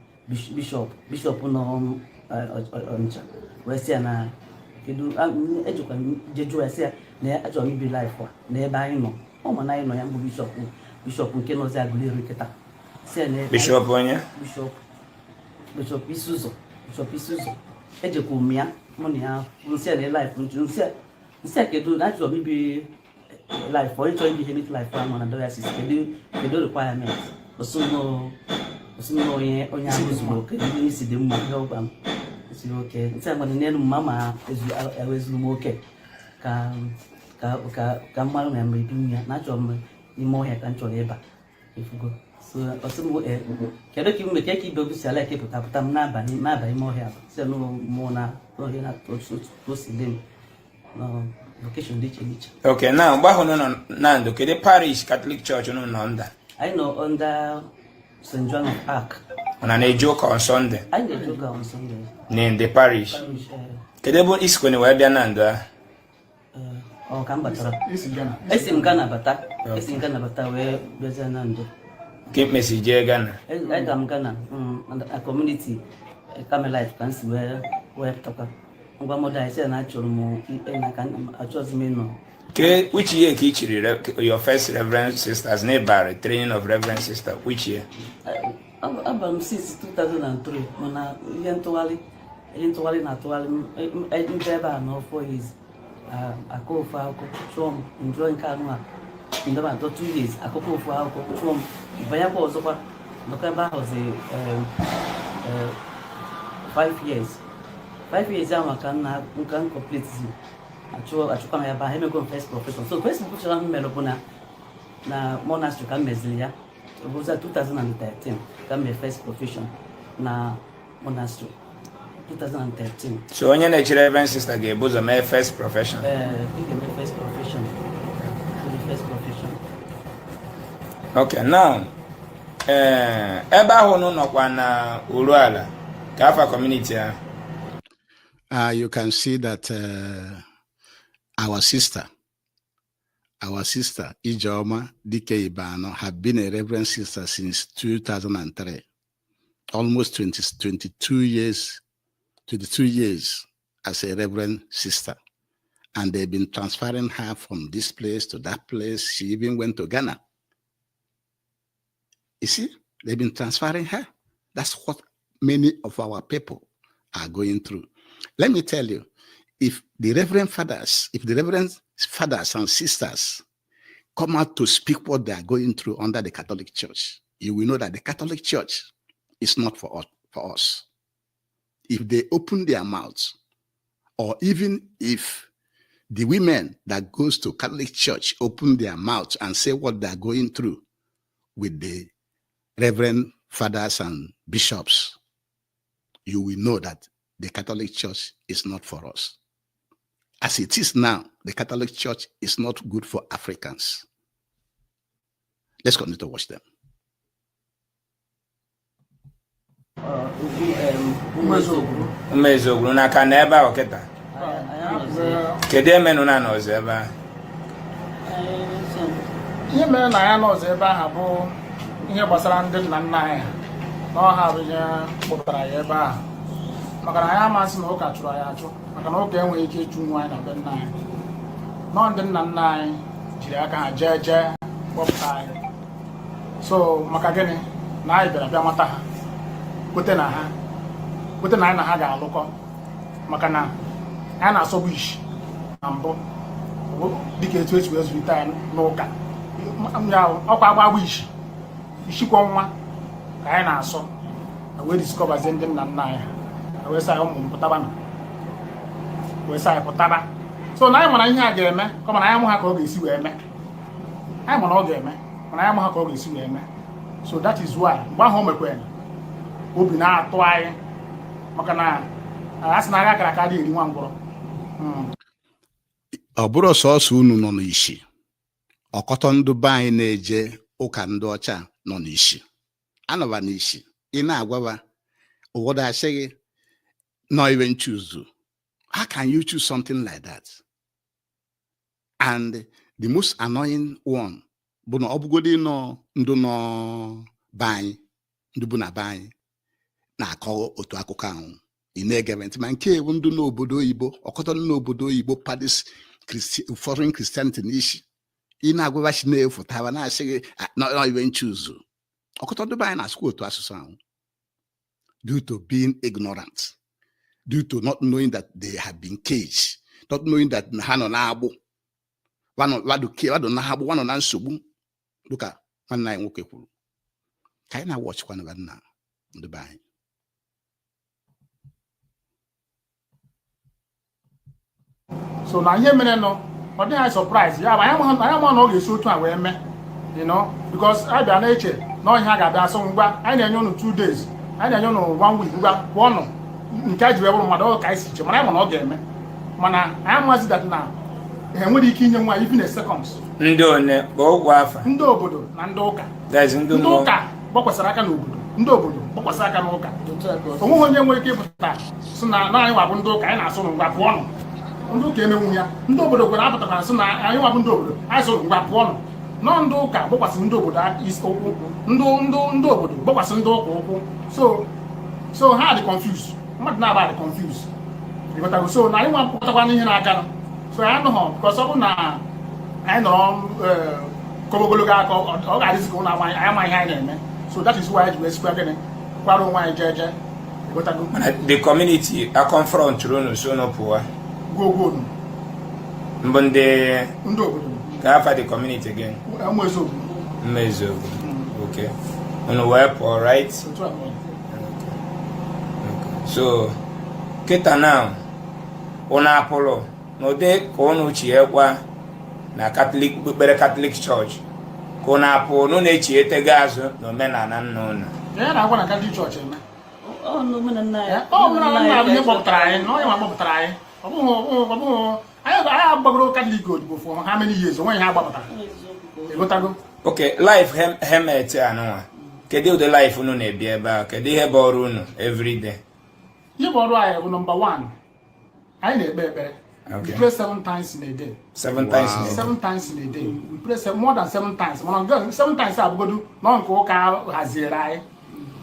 bishọp nọ Ọnịcha wee sị ya na kedu ejikwa m je jụọ ya, sị ya na ya achọrọ m ibi life a n'ebe anyị nọ. Ọ ma na anyị nọ ya mbụ bishọp nke nọzi Aguleri kịta, sị ya na Bishọp onye? Bishọp Isi Ụzọ, Bishọp Isi Ụzọ. Ejekwuru m ya, mụ na ya, nsị ya na life nchu, nsị ya kedu na achọrọ m ibi life, onye chọrọ ibi hermit life ahụ na diocese, kedu requirement? Osi m onye ahụ zuru oke, ndị isi dị mma, ihe ọgwa m siri oke. Nsị ya nwere n'elu mma ma ezuru m oke ka mmarụ na mgbe ebi ya na achọrọ m ime ọhịa ka m chọrọ ịba ifugo. So ọsị m, "Eh, kedu ka ime ka ibe obi si ala eke pụta pụta m n'abalị n'abalị ime ọhịa?" Si na mmụọ na ọhịa na otu o si dị m na vocation dị iche n'iche. Ok, na mgbe ahụ nọ na ndụ, kedu parish Catholic Church unu nọ under? Anyị nọ under St. John of Arc. Unu na-eje ụka on Sunday? Anyị na-eje ụka on Sunday. Na the parish? Parish, eh. Kedu ebe isikwane wee bịa na ndụ ahụ? Eh, ọ ka m batara. Isi Ghana. Esi m Ghana bata, esi m Ghana bata wee bịazie na ndụ. Ka mkpesi jee Ghana? Aga m Ghana, na community Carmelite ka m si wee pụtakwa. Ngwa mọdụ anyị sị na achọrọ m ikpe na ka achọghịzi m ịnọ. Ke which year ka ị chiri your first reverend sisters na ịbara training of reverend sister, which year? Aba m since 2003, mana ihe ntụgharị na-atụgharị m ndị ebe a nọ 4 years, akọ ofu akụkọ chụọ m njụọ nke anụ a ndebe atọ 2 years, akụkọ ofu akụkọ chụọ m banyakwa ọzọkwa nọkọ ebe ahụ zi 5 years. 5 years ahụ maka nna nka m complete zi achụkwa m ebe ahụ. Emego m first profession. So first profession ahụ m mere bụ na monastery ka m meziri ya. It was 2013 ka m mere first profession na monastery, 2013. So onye na-echi reverend sister ga-ebu ụzọ mee first profession? Ee, ị ga-eme first profession. Eme first profession. Ok, now, ee, ebe ahụ unu nọkwa na Uruala ka afa community ahụ? You can see that our sister Ijeoma Dike Ibano have been a reverend sister since 2003, almost 20, 22 years, 22 years as a reverend sister. And they've been transferring her from this place to that place. She even went to Ghana. You see, they've been transferring her. That's what many of our people are going through. Let me tell you, if the reverend fathers and sisters come out to speak what they are going through under the Catholic Church, you will know that the Catholic Church is not for us. For us. If they open their mouths, or even if the women that goes to Catholic Church open their mouths and say what they are going through with the reverend fathers and bishops, you will know that the Catholic Church is not for us. As it is now, the Catholic Church is not good for Africans. Let's continue to watch them. Ụmụ. Ụmụ eziokwu n'aka na ebe ahụ kịta? Anyị anọzi. Kedu emenụ na anọzi ebe ahụ? Ihe mere na ya nọọsụ ebe ahụ bụ ihe gbasara ndị nna nna anyị ha na ọha bụ ihe kpụtara ya ebe ahụ, maka na anyị amasị na ụka chụrụ anyị achụ, maka na ụka enweghị ike ịchụ nwa anyị na be nna anyị. Nọọ ndị nna nna anyị jiri aka ha jee kpọpụta anyị. So maka gịnị na anyị bịara bịa mata ha, kwete na ha, kwete na anyị na ha ga-alụkọ, maka na anyị na-asọgbu ishi na mbụ dịka etu esi wee zụlite anyị n'ụka ya. Ọkwa agba agba ishi ishikwa nwa ka anyị na-asọ na wee discoverzie ndị nna nna anyị ha wee sị anyị, "Ụmụ m, pụtaba," na wee sị anyị pụtaba. So na anyị mara ihe a ga-eme ka mana anyị amụ ha ka ọ ga-esi wee mee. Anyị mana ọ ga-eme, mana anyị amụ ha ka ọ ga-esi wee mee. So that is why mgbe ahụ o mekwere Obi na-atụ anyị maka na a sị na agha akara aka adịghị eri nwa ngwọrọ. Ọ bụrụ sọsọ unu nọ n'isi, ọkọtọ ndị be anyị na-eje ụka ndị ọcha nọ n'isi, anọba n'isi. Ị na-agwaba ụfọdụ, asị gị no even choose. How can you choose something like that? And the most annoying one bụ na ọ bụgodi nọ ndụ nọ be anyị, ndị bụ na be anyị na-akọ otu akụkọ ahụ, ị na-ege ntị, ma nke ewu ndụ n'obodo oyibo, ọkọtọ ndị n'obodo oyibo padis foreign Christianity n'isi, ị na-agwabachi na-efu taba na-asị gị, "Ah, no even choose." Ọkọtọ ndị be anyị na-asụkwa otu asụsụ ahụ due to being ignorant, due to not knowing that they have been caged, not knowing that ha nọ na-agbụ, wado na-agbụ, wa nọ na nsogbu, dịka nwanne anyị nwoke kwuru. Ka anyị na-awọchikwa nna ndị be anyị. So na ihe mere nụ, ọ dịghị anyị surprise. Ya bụ, anyị amaghị na ọ ga-esi otu a wee mee, because a bịa na-eche na ọhịa ga-abịa asụ, ngwa, anyị na-enye unu 2 days, anyị na-enye unu one week, ngwa pụọnụ. Nke a ji wee bụrụ mmadụ ọ ka anyị si che, mana anyị ma na ọ ga-eme, mana anyị amazi that na ha enwere ike inye nwa even a seconds. Ndị one bụ ụgwọ afa? Ndị obodo na ndị ụka. That is ndị Ndị mmụọ. ụka gbakwasara aka n'obodo, ndị obodo gbakwasara aka n'ụka. Onweghị onye nwere ike ịpụta sị na anyị nwa bụ ndị ụka, anyị na-asụ ngwa pụọnụ. Ndị ụka emenwu ya. Ndị obodo kwere apụtakwara sị na anyị nwa bụ ndị obodo, anyị sụrụ ngwa pụọnụ. Nọ ndị ụka gbakwasị ndị obodo isi ụkwụ, ndị obodo gbakwasị ndị ụka ụkwụ. So ha dị confused, mmadụ na-aba dị confused, ịghọtago? So na anyị nwa pụtakwa n'ihe na-aga, so anyị anụghọ, because ọ bụ na anyị nọrọ kọba ogologo aka, ọ ga-adịzi ka ụlọ anyị ama ihe anyị na-eme. So that is why anyị ji wee sikwa gịnị kwara onwe anyị jee jee, ịghọtago? Mana the community a confront unu so unu pụwa? Gwogwo. Mbụ ndị Ndị obodo. Ka afa the community again? Ụmụ eziokwu. Mmeziokwu, okay. Unu wee pụọ, right? Otu a ka ọ dị. So kịta now unu apụrụ n'ụdị ka unu chiekwa na Catholic, okpukpere Catholic Church, ka unu apụ unu na-echietego azụ na omenala nna unu? Ya na-agwa na Catholic Church eme. Ọ na omenala anyị. Ọ omenala nna bụ ihe kpọpụtara anyị, na onye nwa kpọpụtara anyị. Ọ bụghị anyị agbagoro Catholic odibo for how many years, onwe ihe agbapụtara, ịghọtago? Okay, life hermit anụnwa, kedu ụdị life unu na-ebi ebe a? Kedu ihe bụ ọrụ unu everyday? Ihe bụ ọrụ anyị bụ, number one, anyị na-ekpe ekpere. We pray seven times in a day. Seven times in a day. Seven times in a day. We pray more than seven times, mana seven times abụgodu nọ nke ụka haziere anyị.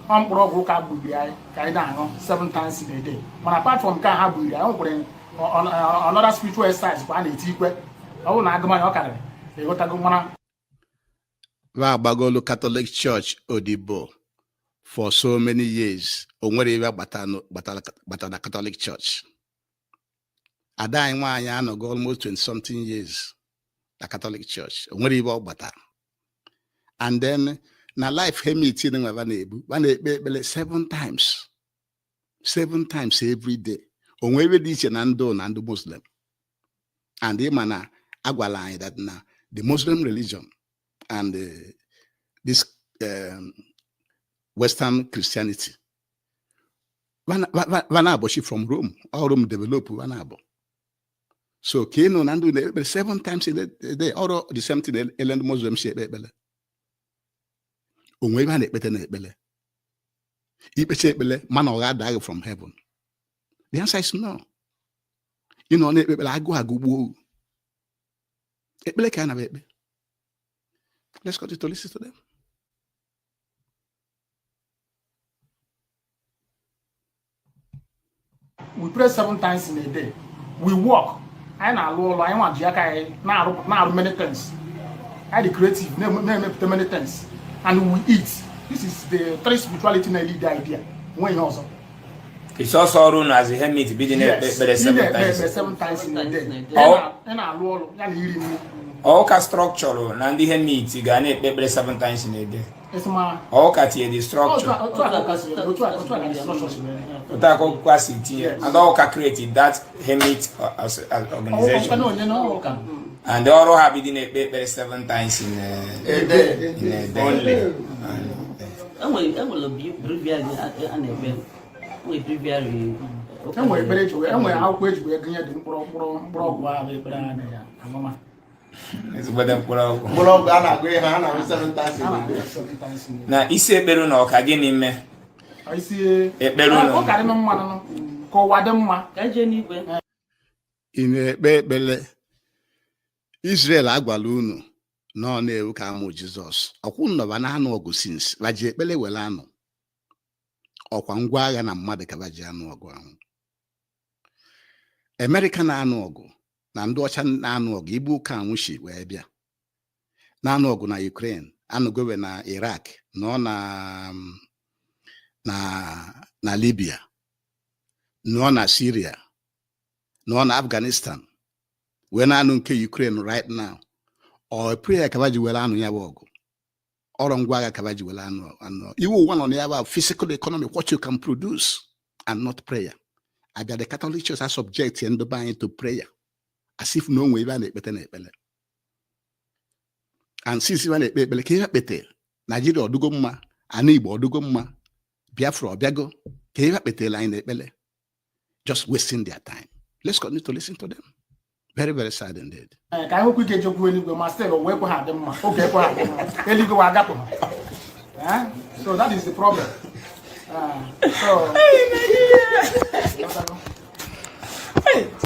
Ọ mkpụrụ ọgwụ ụka gburi anyị ka anyị na-aṅụ seven times in a day. Mana apart from nke a ha gburi anyị, nwekwara another spiritual exercise kwa a na-eti ikwe. Ọ bụrụ na agụmanya ọ karịrị, ịghọtago? Mana Va agbagolu Catholic Church odibo for so many years, o nwere ibe gbata na Catholic Church. Ada anyị nwaanyị anọgo almost 20 something years na Catholic Church, o nwere ibe ọ gbatara. And then na life hermit nwe va na-ebu, va na-ekpe ekpere seven times, seven times every day. O nwere ebe dị iche na ndụ na ndị Muslim? And ịma na agwala anyị that na the Muslim religion and this Western Christianity va na-abọchi from Rome. All Rome develop va na-abọ. So ka ị nụ na ndụ na-ekpere seven times in a day, ọrụ the same thing ele ndị Muslim si ekpe ekpere. Onwe ebe a na-ekpete na ekpere, ikpecha ekpere mana ọ ga-ada from heaven? The answer is no. Ị nọ na-ekpe ekpere, agụụ agụgbuo. Ekpere ka a na ekpe. Let's continue to listen to them. We pray seven times in a day. We work. Anyị na-alụ ọrụ anyị nwa ji aka anyị na-arụ, na-arụ many things. Anyị dị creative, na-emepụta many things, and we eat. This is the three spirituality na-lead the idea. Nwe ihe ọzọ. Ịsọsọ ọrụ unu as a hermit bi dị na-ekpe ekpere Ị seven na-ekpe times? ekpere seven times in a day. Seven times in a day. Ị na-alụ ọrụ ya na iri nri. Ụka structure na ndị hermit ga na-ekpe ekpere seven times in a day? Ịsịma. Ụka tinye the structure? Otu a ka the structure si mee. Otu aka ụka si tinye. And ụka created that hermit as organization? Ọkwa na onye na ụka. And ọrụ ha bi dị na-ekpe ekpere seven times in a, A day. in a day only. Enwere breviary a na-ekpe, enwere breviary ụka. Enwere ekpere eji enwere akwụkwọ eji wee gụnye dị mkpụrụ mkpụrụ mkpụrụ ọgwụ ahụ, ekpere a na-aṅụma. Ezigbote mkpụrụ ọgwụ. Mkpụrụ ọgwụ a na-agụ ihe a na-agụ seven times A in a na-agụ day. ya seven times in a day. Na isi ekpere na ọka gịnị mee? Ọ isi Ekpere unu. Ụka dị mma nụ, ka ụwa dị mma. Ka anyị jee n'igwe. Ị na-ekpe ekpere Israel agwala unu na ọ na-ewu ka amụ Jizọs ọkwụ nnọba na-anụ ọgụ since ba ji ekpere were anụ ọkwa ngwa agha na mmadụ ka ba ji anụ ọgụ ahụ. Amerịka na-anụ ọgụ na ndị ọcha na-anụ ọgụ igbu ụka anwụchi wee bịa na-anụ ọgụ na Ukraine, anụgowe na Iraq, nọ na Libya, nọ na Syria, nọ na Afghanistan, wee na-anụ nke Ukraine right now. Ọ prayer ka ba ji were anụ ya bụ ọgụ, ọrụ ngwa agha ka ba ji were anụ iwu ụwa nọ na ya bụ physical economy, what you can produce and not prayer. Abịa the Catholic Church a subject ndị be anyị to prayer as if na o nwere ebe a na-ekpete na ekpere, and since ebe a na-ekpe ekpere ka ihe kpete Naijiria ọdụgo mma, ana Igbo ọdụgo mma, Biafra ọbịago, ka ihe kpetele anyị na ekpere, just wasting their time. Let's continue to listen to them. Very, very sad indeed. Ee, ka anyị nwekwa ike jekwu eluigwe, ma still ụwa ekwe ha dị mma, oge ekwe ha dị mma, eluigwe wa agapụ ha. Eh? So that is the problem. Ah, so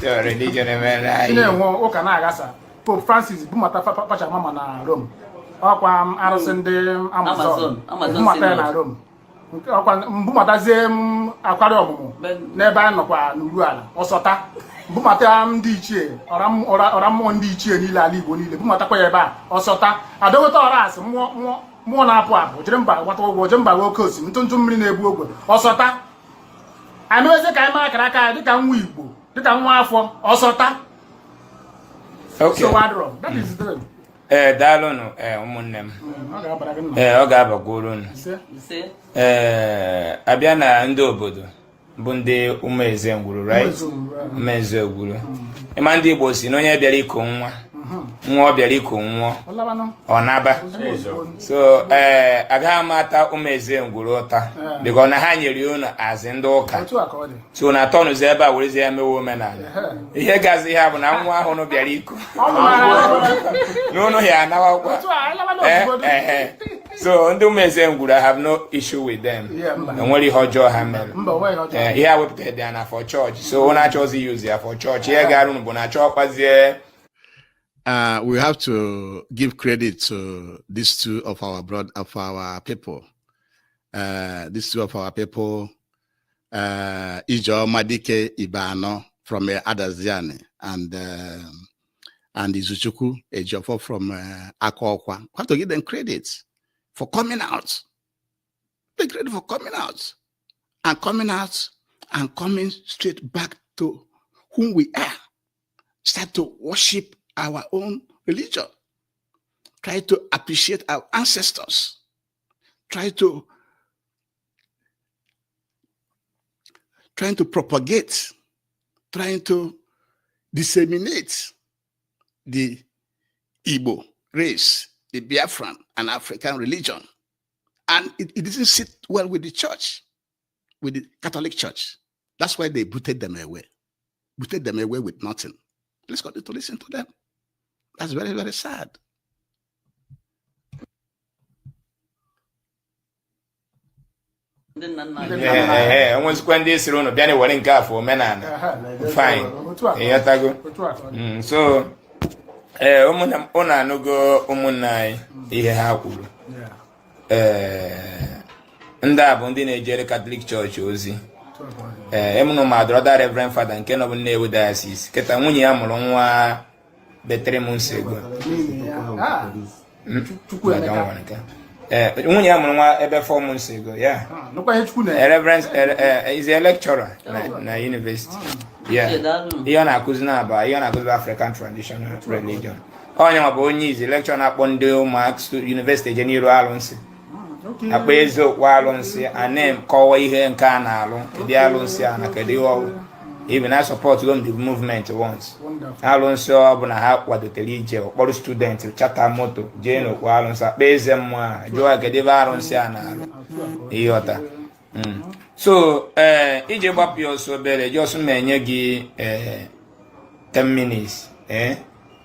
So religion emere ị anyị. na-enwe ụka na-aghasa. Pope Francis bumata Pachamama na Rome, ọkwa m arụsị ndị Amazon. Amazon, Amazon bumata ya na Synod. Rome. Nke ọkwa mbumatazie m akwari ọmụmụ n'ebe anyị nọkwa n'uru ala ọsọta, bumata ndị ichie ọra mmụọ ndị ichie niile, ala Igbo niile, bumatakwa ya ebe a ọsọta adọgota ọra asị mmụọ mmụọ mmụọ na-apụ apụ jere mba gbata ụgwọ, jee mba oke osimiri, ntụ ntụ mmiri na-egbu ogwe ọsọta. Anyị mewezie ka anyị maa akara aka anyị dịka nwa Igbo, dịka nwa afọ ọsọta. Okay. So adịrọ, that is the thing. Ee, daalụnụ, ee, ụmụnne m. Ọ ga-abara gị nna. Ee, ọ ga-abakwuru unu. Ise. Ise. Ee, abịa na ndị obodo bụ ndị Ụmụeze Ngwuru, right? Ụmụeze Ngwuru, eh. Ụmụeze Ngwuru, ịma ndị Igbo si na onye bịara iku nwa, nwa ọ bịara iku nwụọ, Ọ labanụ. ọ naba. Ozugbo ozugbo. So ee, agaghị m ata Ụmụeze Ngwuru ụta biko na ha nyere unu azị ndị ụka. Otu a ka ọ dị. So na tọnụzi ebe a werezie ya mewe omenala. Ihe gazi ha bụ na nwa ahụ unu bịara iku Ọ mụrụ na unu ya anawakwa. otu a anyị labanụ ozugbo. So ndị Ụmụeze Ngwuru, I have no issue with them. Yeah, mba. Enwere ihe ọjọọ ha mere. Mba, onweghị ọjọọ. Ee, ihe a wepụtara dị ya na for church, so unu achọzi use ya for church. Ihe gara unu bụ na achọ kpazie. We have to give credit to these two of our broad of our people. These two of our people, Ijo Madike Ibano from Adaziani and Izuchukwu Ejiofor from Akokwa. We have to give them credit for coming out. The credit for coming out and coming out and coming straight back to whom we are. Start to worship our own religion. Try to appreciate our ancestors. Trying to propagate, trying to disseminate the Igbo race, the Biafran and African religion. And it didn't sit well with the church, with the Catholic Church. That's why they booted them away. Booted them away with nothing. Let's continue to listen to them. That's very, very sad. Ndị nna nna anyị. Ee, onwezikwa ndị siri unu bịa na ewere nke afọ omenala, fine. Otu a ka ọ dị. Ịghọtago? Otu a ka ọ dị. So ee, ụmụnne m, unu anụgo ụmụnne anyị ihe ha kwuru. Ee, ndị a bụ ndị na-ejere Catholic Church ozi. Otu a ka ọ dị. Ee, emụnụ ma brother Reverend Father nke nọ bụ Nnewi Diocese kịta, nwunye ya mụrụ nwa betere m nsogbu. N'ihi ya, ah, Chukwu emeka. Ee, nwunye ya mụrụ nwa ebe 4 months ago, yeah. Ah, nụkwa ihe Chukwu A na-eme. reverend is a lecturer na university. Yeah. Daalụ. Ihe ọ na-akụzi na-aba, ihe ọ na-akụzi bụ African traditional religion. Onye nwa bụ onye izi lecturer na-akpọ ndị ụmụaka university eje n'iru alụnsị, akpọ eziokwu alụnsị, a na-kọwa ihe nke a na-alụ, kedu alụnsị a na kedu ihe ọwụ. Even I support them, the movement once. Wonderful. Alụnsị ọbụla ha kwadotere ije, kpọrọ student, charter moto jee n'okwu alụnsị, akpa eze mmụọ a, jụọ kedu ebe arụnsị a na-arụ. Ịghọta? So iji gbapụ ya ọsọ obere, just ma enye gị 10 minutes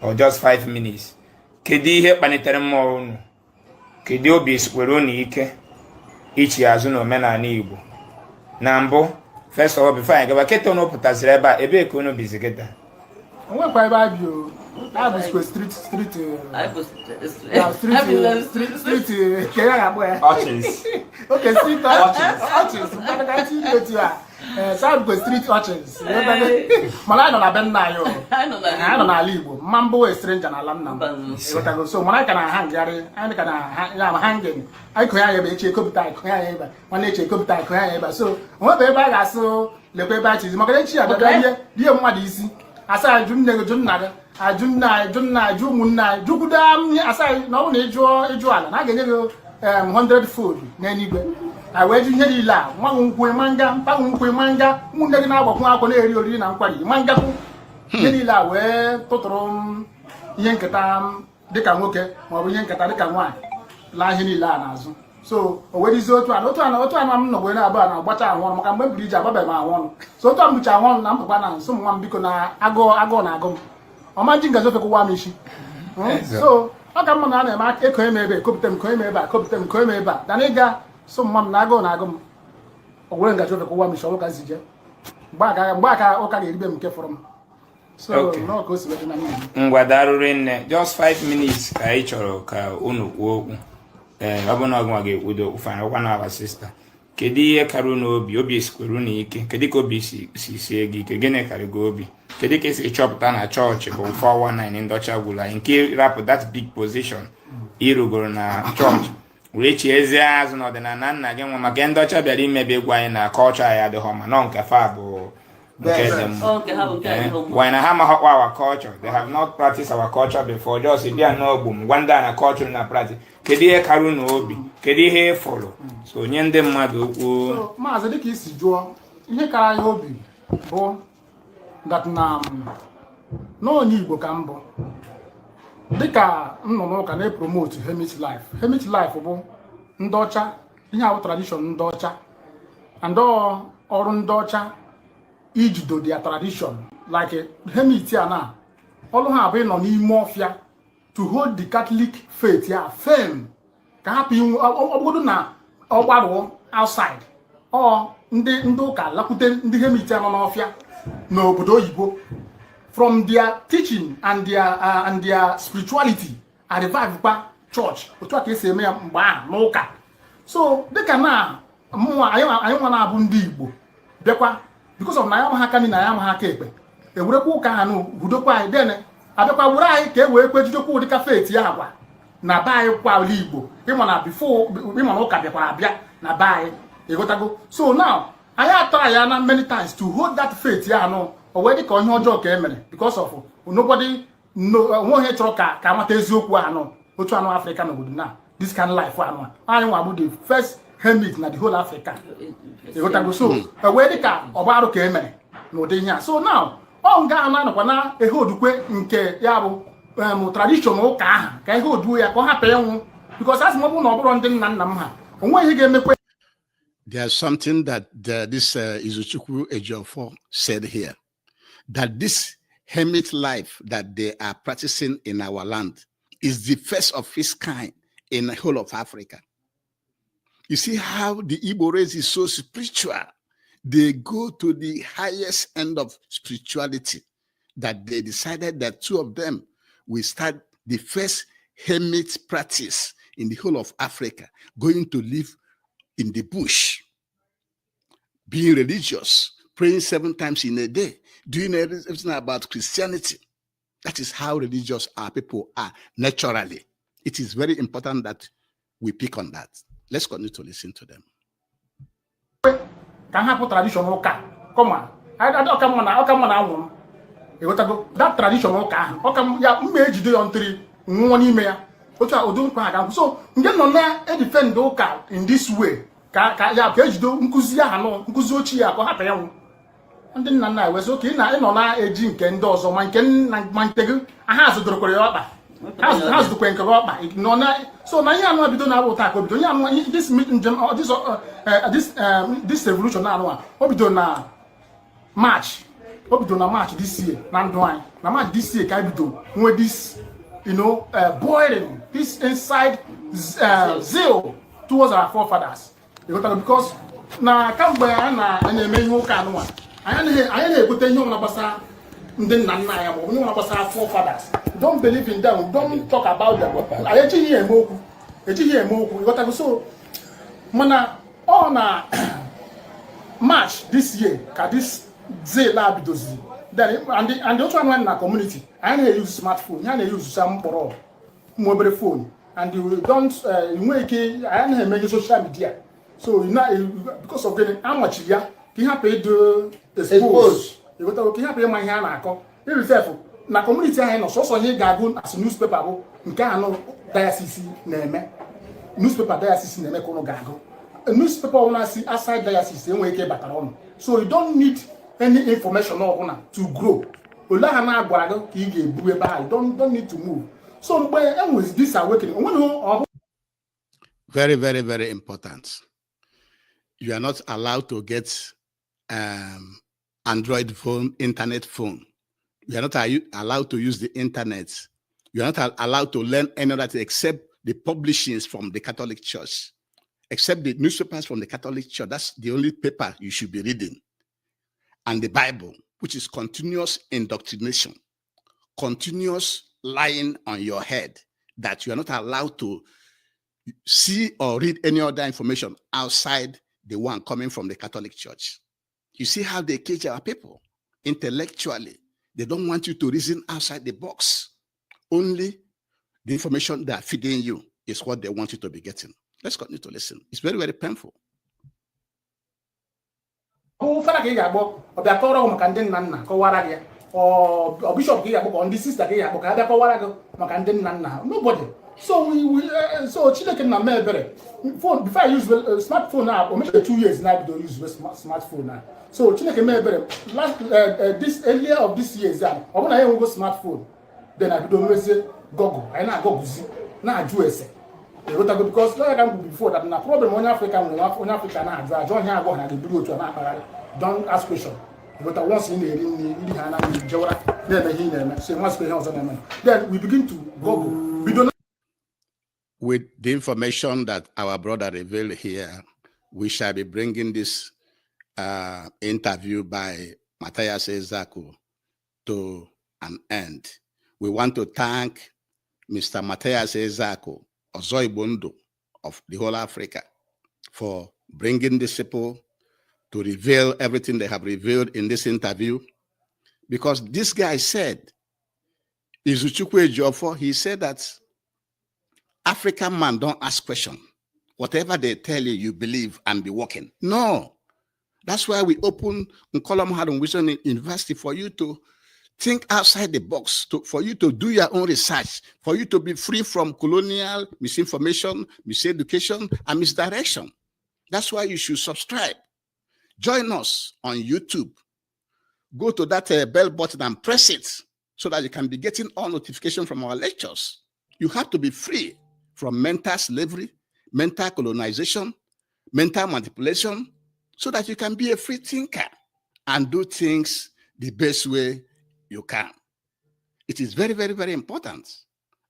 or just 5 minutes, kedu ihe kpalitere mmụọ unu? Kedu obi sikwere unu ike ichi azụ n'omenala Igbo na mbụ? First of all, before anyị gaba, kịta unu pụtaziri ebe a, ebee ka unu bizi kịta? Onwekwa ebe anyị bi o. Anyị bụ square street street Anyị bụ ya, street Anyị bụ street street ke ya ga-akpọ ya. Urchins. Okay, street urchins. Mmadụ ka ntị otu a. So anyị bụkwa street urchins, mana anyị nọ na be nna anyị o. Anyị nọ na Anyị nọ n'ala Igbo. Mma mbụ wee stranger n'ala nna m. Mba. Ịghọtago? So mana anyị ka na-aha ngagharị, anyị ka na ya ma hanging. Anyị konye anyị ebe, echi ekopụta anyị, konye anyị ebe, nwanne echi ekopụta anyị, konye anyị ebe. So onwebe ebe a ga-asụ lekwa ebe anyị chizi, maka na echi ya bịa ihe rie mmadụ isi, asa anyị, jụ nne gị, jụ nna gị, ajụ nne anyị, jụ nna anyị, jụ ụmụnne anyị, jụkwudo anyị, asa anyị na ọ bụrụ na ịjụọ ịjụ ala na a ga-enye gị 100 fold n'eluigwe. Anyị wee jụ ihe niile a, nwa gị nkwụ ịma nga, mpa gị nkwụ ịma nga, ụmụnne gị na-agbakwu akwụkwọ na-eri oriri na nkwari ịma ngakwu, ihe niile a wee tụtụrụ m ihe nketa m dịka nwoke maọbụ ihe nketa dịka nwaanyị, laa ihe niile a n'azụ. So o werizie otu a na otu a na otu a na m nọgwe na-abụ a na-agbacha ahụ ọnụ, maka mgbe m buru ije agbabeghị m ahụ ọnụ. So otu a m bucha ahụ ọnụ na mpụkwa na nso m, nwa m, biko, na agụụ agụụ na-agụ m, ọma ji ngazi ofe kwụwa m isi. So ọ ka mma na a na-eme ekonye m ebe, ekopụta m, konye m ebe a, kopụta m, konye m ebe a, dana ịga so mma m na agụụ na-agụ m, o were ngaji ofe kwụwa m isi ọrụ ka nsi jee mgbe aka ụka ga-eribe m nke fọrọ m. So nọọ ka o si wee dị na mmiri. Ngwa, darụrụ nne. Just 5 minutes ka anyị chọrọ ka unu kwuo okwu. Ee, ọ bụ na ọgụnwa ga-ekwudo okwu, fine. Ọkwa na our sister, kedu ihe kara unu obi? Obi sikwere unu ike? Kedu ka obi si sie gị ike? Gịnị karị gị obi? Kedu ka esi chọpụta na chọọchị bụ 419 ndị ọcha gwụrụ anyị, nke rapụ that big position irugoro na chọọchị wee chiezie azụ n'ọdịnala nna gị nwa? Maka ndị ọcha bịara imebi egwu anyị na kọlchọ anyị adịghọ mma, nọ nke fa bụ nke dị mma. Ọ nke ha bụ nke adịghị mma. Why na ha amaghọkwa our culture? They have not practiced our culture before. Just bịa n'ogbu m gwa ndị a na culture na practice. Kedu ihe kara unu obi? Kedu ihe ị fụrụ? So nye ndị mmadụ okwu. So, maazị, dịka isi jụọ, ihe kara anyị obi bụ that na n'onye Igbo ka m bụ, dịka m nọ n'ụka na-epromote hermit life. Hermit life bụ ndị ọcha, ihe awụ tradition ndị ọcha and ọrụ ndị ọcha ijido their tradition, like hermit a na ọrụ ha bụ ịnọ n'ime ọfịa to hold the Catholic faith ya firm, ka hapụ inwe ọ bụgodu na ọ gbarụọ outside. Ọ ndị ụka lakwute ndị hermit a nọ n'ọfịa n'obodo oyibo, from their teaching and their spirituality a revive kwa church. Otu a ka esi eme ya mgbe ahụ n'ụka. So dịka na mụnwa, anyị nwa na-abụ ndị Igbo bịakwa, because of na anyị amaghị aka nri na anyị amaghị aka ekpe, ewerekwa ụka ha nụ hudokwa anyị, then abịakwa were anyị ka e wee kwe jidokwa ụdịka faith ya agwa na be anyị kwa ala Igbo. Ịma na before, ịma na ụka bịakwara abịa na be anyị, ịghọtago? So now anyị atara ya na many times to hold that faith ya anụ, o wee dị ka ihe ọjọọ ka e mere, because of nobody no onwe onye chọrọ ka amata eziokwu anụ otu anụ Afrịka n'obodo na this kind life anụ anyị nwa bụ the first hermit na the whole Africa, ịghọtago? So e wee dị ka ọgba arụ ka e mere n'ụdị ihe a. So now ọ nga ahụ na-anọkwa na ehe odukwe nke ya bụ tradition ụka ahụ, ka ihe oduo ya ka ọ hapụ ịnwụ, because asị m ọ bụrụ na ọ bụrụ ndị nna nna m ha, onwe ihe ga-emekwe. There's something that this Izuchukwu Ejiofor said here, that this hermit life that they are practicing in our land is the first of its kind in the whole of Africa. You see how the Igbo race is so spiritual. They go to the highest end of spirituality that they decided that two of them will start the first hermit practice in the whole of Africa, going to live in the bush, being religious, praying seven times in a day, doing everything about Christianity. That is how religious our people are naturally. It is very important that we pick on that. Let's continue to listen to them. Ka m hapụ tradition ụka kọma, ọka mma na anwụ m, ịghọtago? That tradition ụka ahụ ọka ya mma ejide ya ntịrị nwụọ n'ime ya otu a ụdị nkwa aga. So nke nọ na-edefend ụka in this way, ka ya ka ejido nkụzi ahụ nụ nkụzi ochie ya ka ọ hapụ ịnwụ. Ndị nna nna wee sị oke ị na ịnọ na-eji nke ndị ọzọ, ma nke nna ma nke gị, ha zụdorokwara ya ọkpa, ha zụdokwa nke gị ọkpa nọ na. So na ihe anụ bido na-abụ taa ka o bido ihe anụ, this njem, this revolution na anụ a, o bido na March, o bido na March this year. Na ndụ anyị, na March this year ka anyị bido nwee this boiling, this inside zeal towards our forefathers. Ịghọtara? Because na kamgbe a na-eme ihe ụka anụnwa, anyị anaghị, anyị na-ekwute ihe ọbụla gbasara ndị nna nna anyị maọbụ ihe ọbụla gbasara forefathers. We don't believe in them, we don't talk about them. Anyị ejighị ya eme okwu, ejighị ya eme okwu. Ịghọtago? So mana ọ na March this year ka this zeal a bidoziri. Then and otu anụ na community anyị na-use smartphone ya, na-use sa mkpọrọ ụmụ obere phone, and you don't nwee ike, anyị anaghị eme ihe social media. So you know, because of gịnị amachiri ya ka ị hapụ ịdị expose. Expose. Ịghọtago? Ka ị hapụ ịma ihe a na-akọ irifefụ na community ahụ ị nọ. Sọsọ ihe ị ga-agụ as newspaper bụ nke anụ diocese na-eme, newspaper diocese na-eme ka ụnụ ga-agụ. Newspaper ọbụla si outside diocese enweghị ike ịbatara ụnụ. So you don't need any information ọbụla to grow. Ole ha na-agwara gị ka ị ga-ebu ebe ahụ, you don't need to move. So mgbe e nwezi this awakening, onweghị ọ bụ Very, very, very important. You are not allowed to get Android phone, internet phone. You are not allowed to use the internet. You are not allowed to learn any other thing except the publishings from the Catholic Church, except the newspapers from the Catholic Church. That's the only paper you should be reading. And the Bible, which is continuous indoctrination, continuous lying on your head that you are not allowed to see or read any other information outside the one coming from the Catholic Church. You see how they cage our people intellectually. They don't want you to reason outside the box. Only the information they are feeding you is what they want you to be getting. Let's continue to listen. It's very, very painful. Ọ fada ka ị ga-akpọ, ọ bịa kọrọ gị maka ndị nna nna, kọwara gị ya. Ọ bishọp ka ị ga-akpọ, ka ọ ndị sista ka ị ga-akpọ ka ha bịa kọwara gị maka ndị nna nna ha? Nobody. So we, so Chineke na mee ebere, phone, before I use smartphone a, o mechara 2 years na bido use smartphone na. So Chineke mee ebere, last this earlier of this years a, ọ bụrụ na ya enwego smartphone, then I bido nwezie Google. Anyị na-agọgụzi, na-ajụ ese. Ịghọtago? Because lawyer ka m kwuru before that na problem onye Afrịka nwere, onye Afrịka na-ajụ ajụ onye agwọ na ga-eburu otu a na-akpagharị. Don't ask question. Ịghọta? Once ị na-eri nri, iri ha na nri, jewara na-eme ihe ị na-eme, so enwezikwa ihe ọzọ na-eme. Then we begin to Google, bido With the information that our brother revealed here, we shall be bringing this interview by Matthias Ezeaku to an end. We want to thank Mr. Matthias Ezeaku, Ozoibondo of the whole Africa, for bringing these people to reveal everything they have revealed in this interview. Because this guy said, Izuchukwu Ejiofor, he said that African man don't ask question. Whatever they tell you, you believe and be working. No. That's why we open Nkola Mahadum Wisdom University, for you to think outside the box, for you to do your own research, for you to be free from colonial misinformation, miseducation, and misdirection. That's why you should subscribe. Join us on YouTube. Go to that bell button and press it so that you can be getting all notification from our lectures. You have to be free from mental slavery, mental colonization, mental manipulation, so that you can be a free thinker and do things the best way you can. It is very, very, very important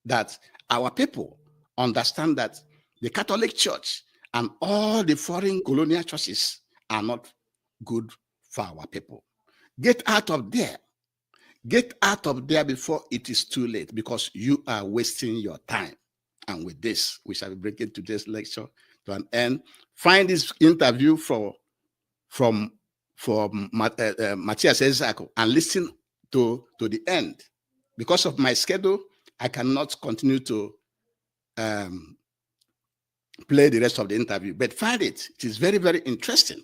that our people understand that the Catholic Church and all the foreign colonial churches are not good for our people. Get out of there. Get out of there before it is too late, because you are wasting your time. And with this, we shall be bringing today's lecture to an end. Find this interview for from Matthias Ezeaku and listen to the end. Because of my schedule, I cannot continue to play the rest of the interview, but find it. It is very, very interesting.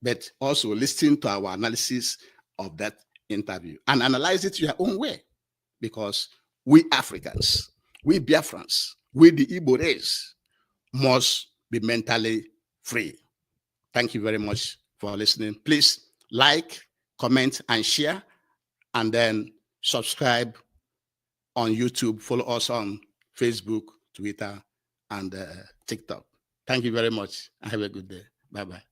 But also listen to our analysis of that interview and analyze it your own way. Because we Africans, we Biafrans, we the Igbo race must be mentally free. Thank you very much for listening. Please like, comment, and share, and then subscribe on YouTube. Follow us on Facebook, Twitter, and TikTok. Thank you very much, and have a good day. Bye bye.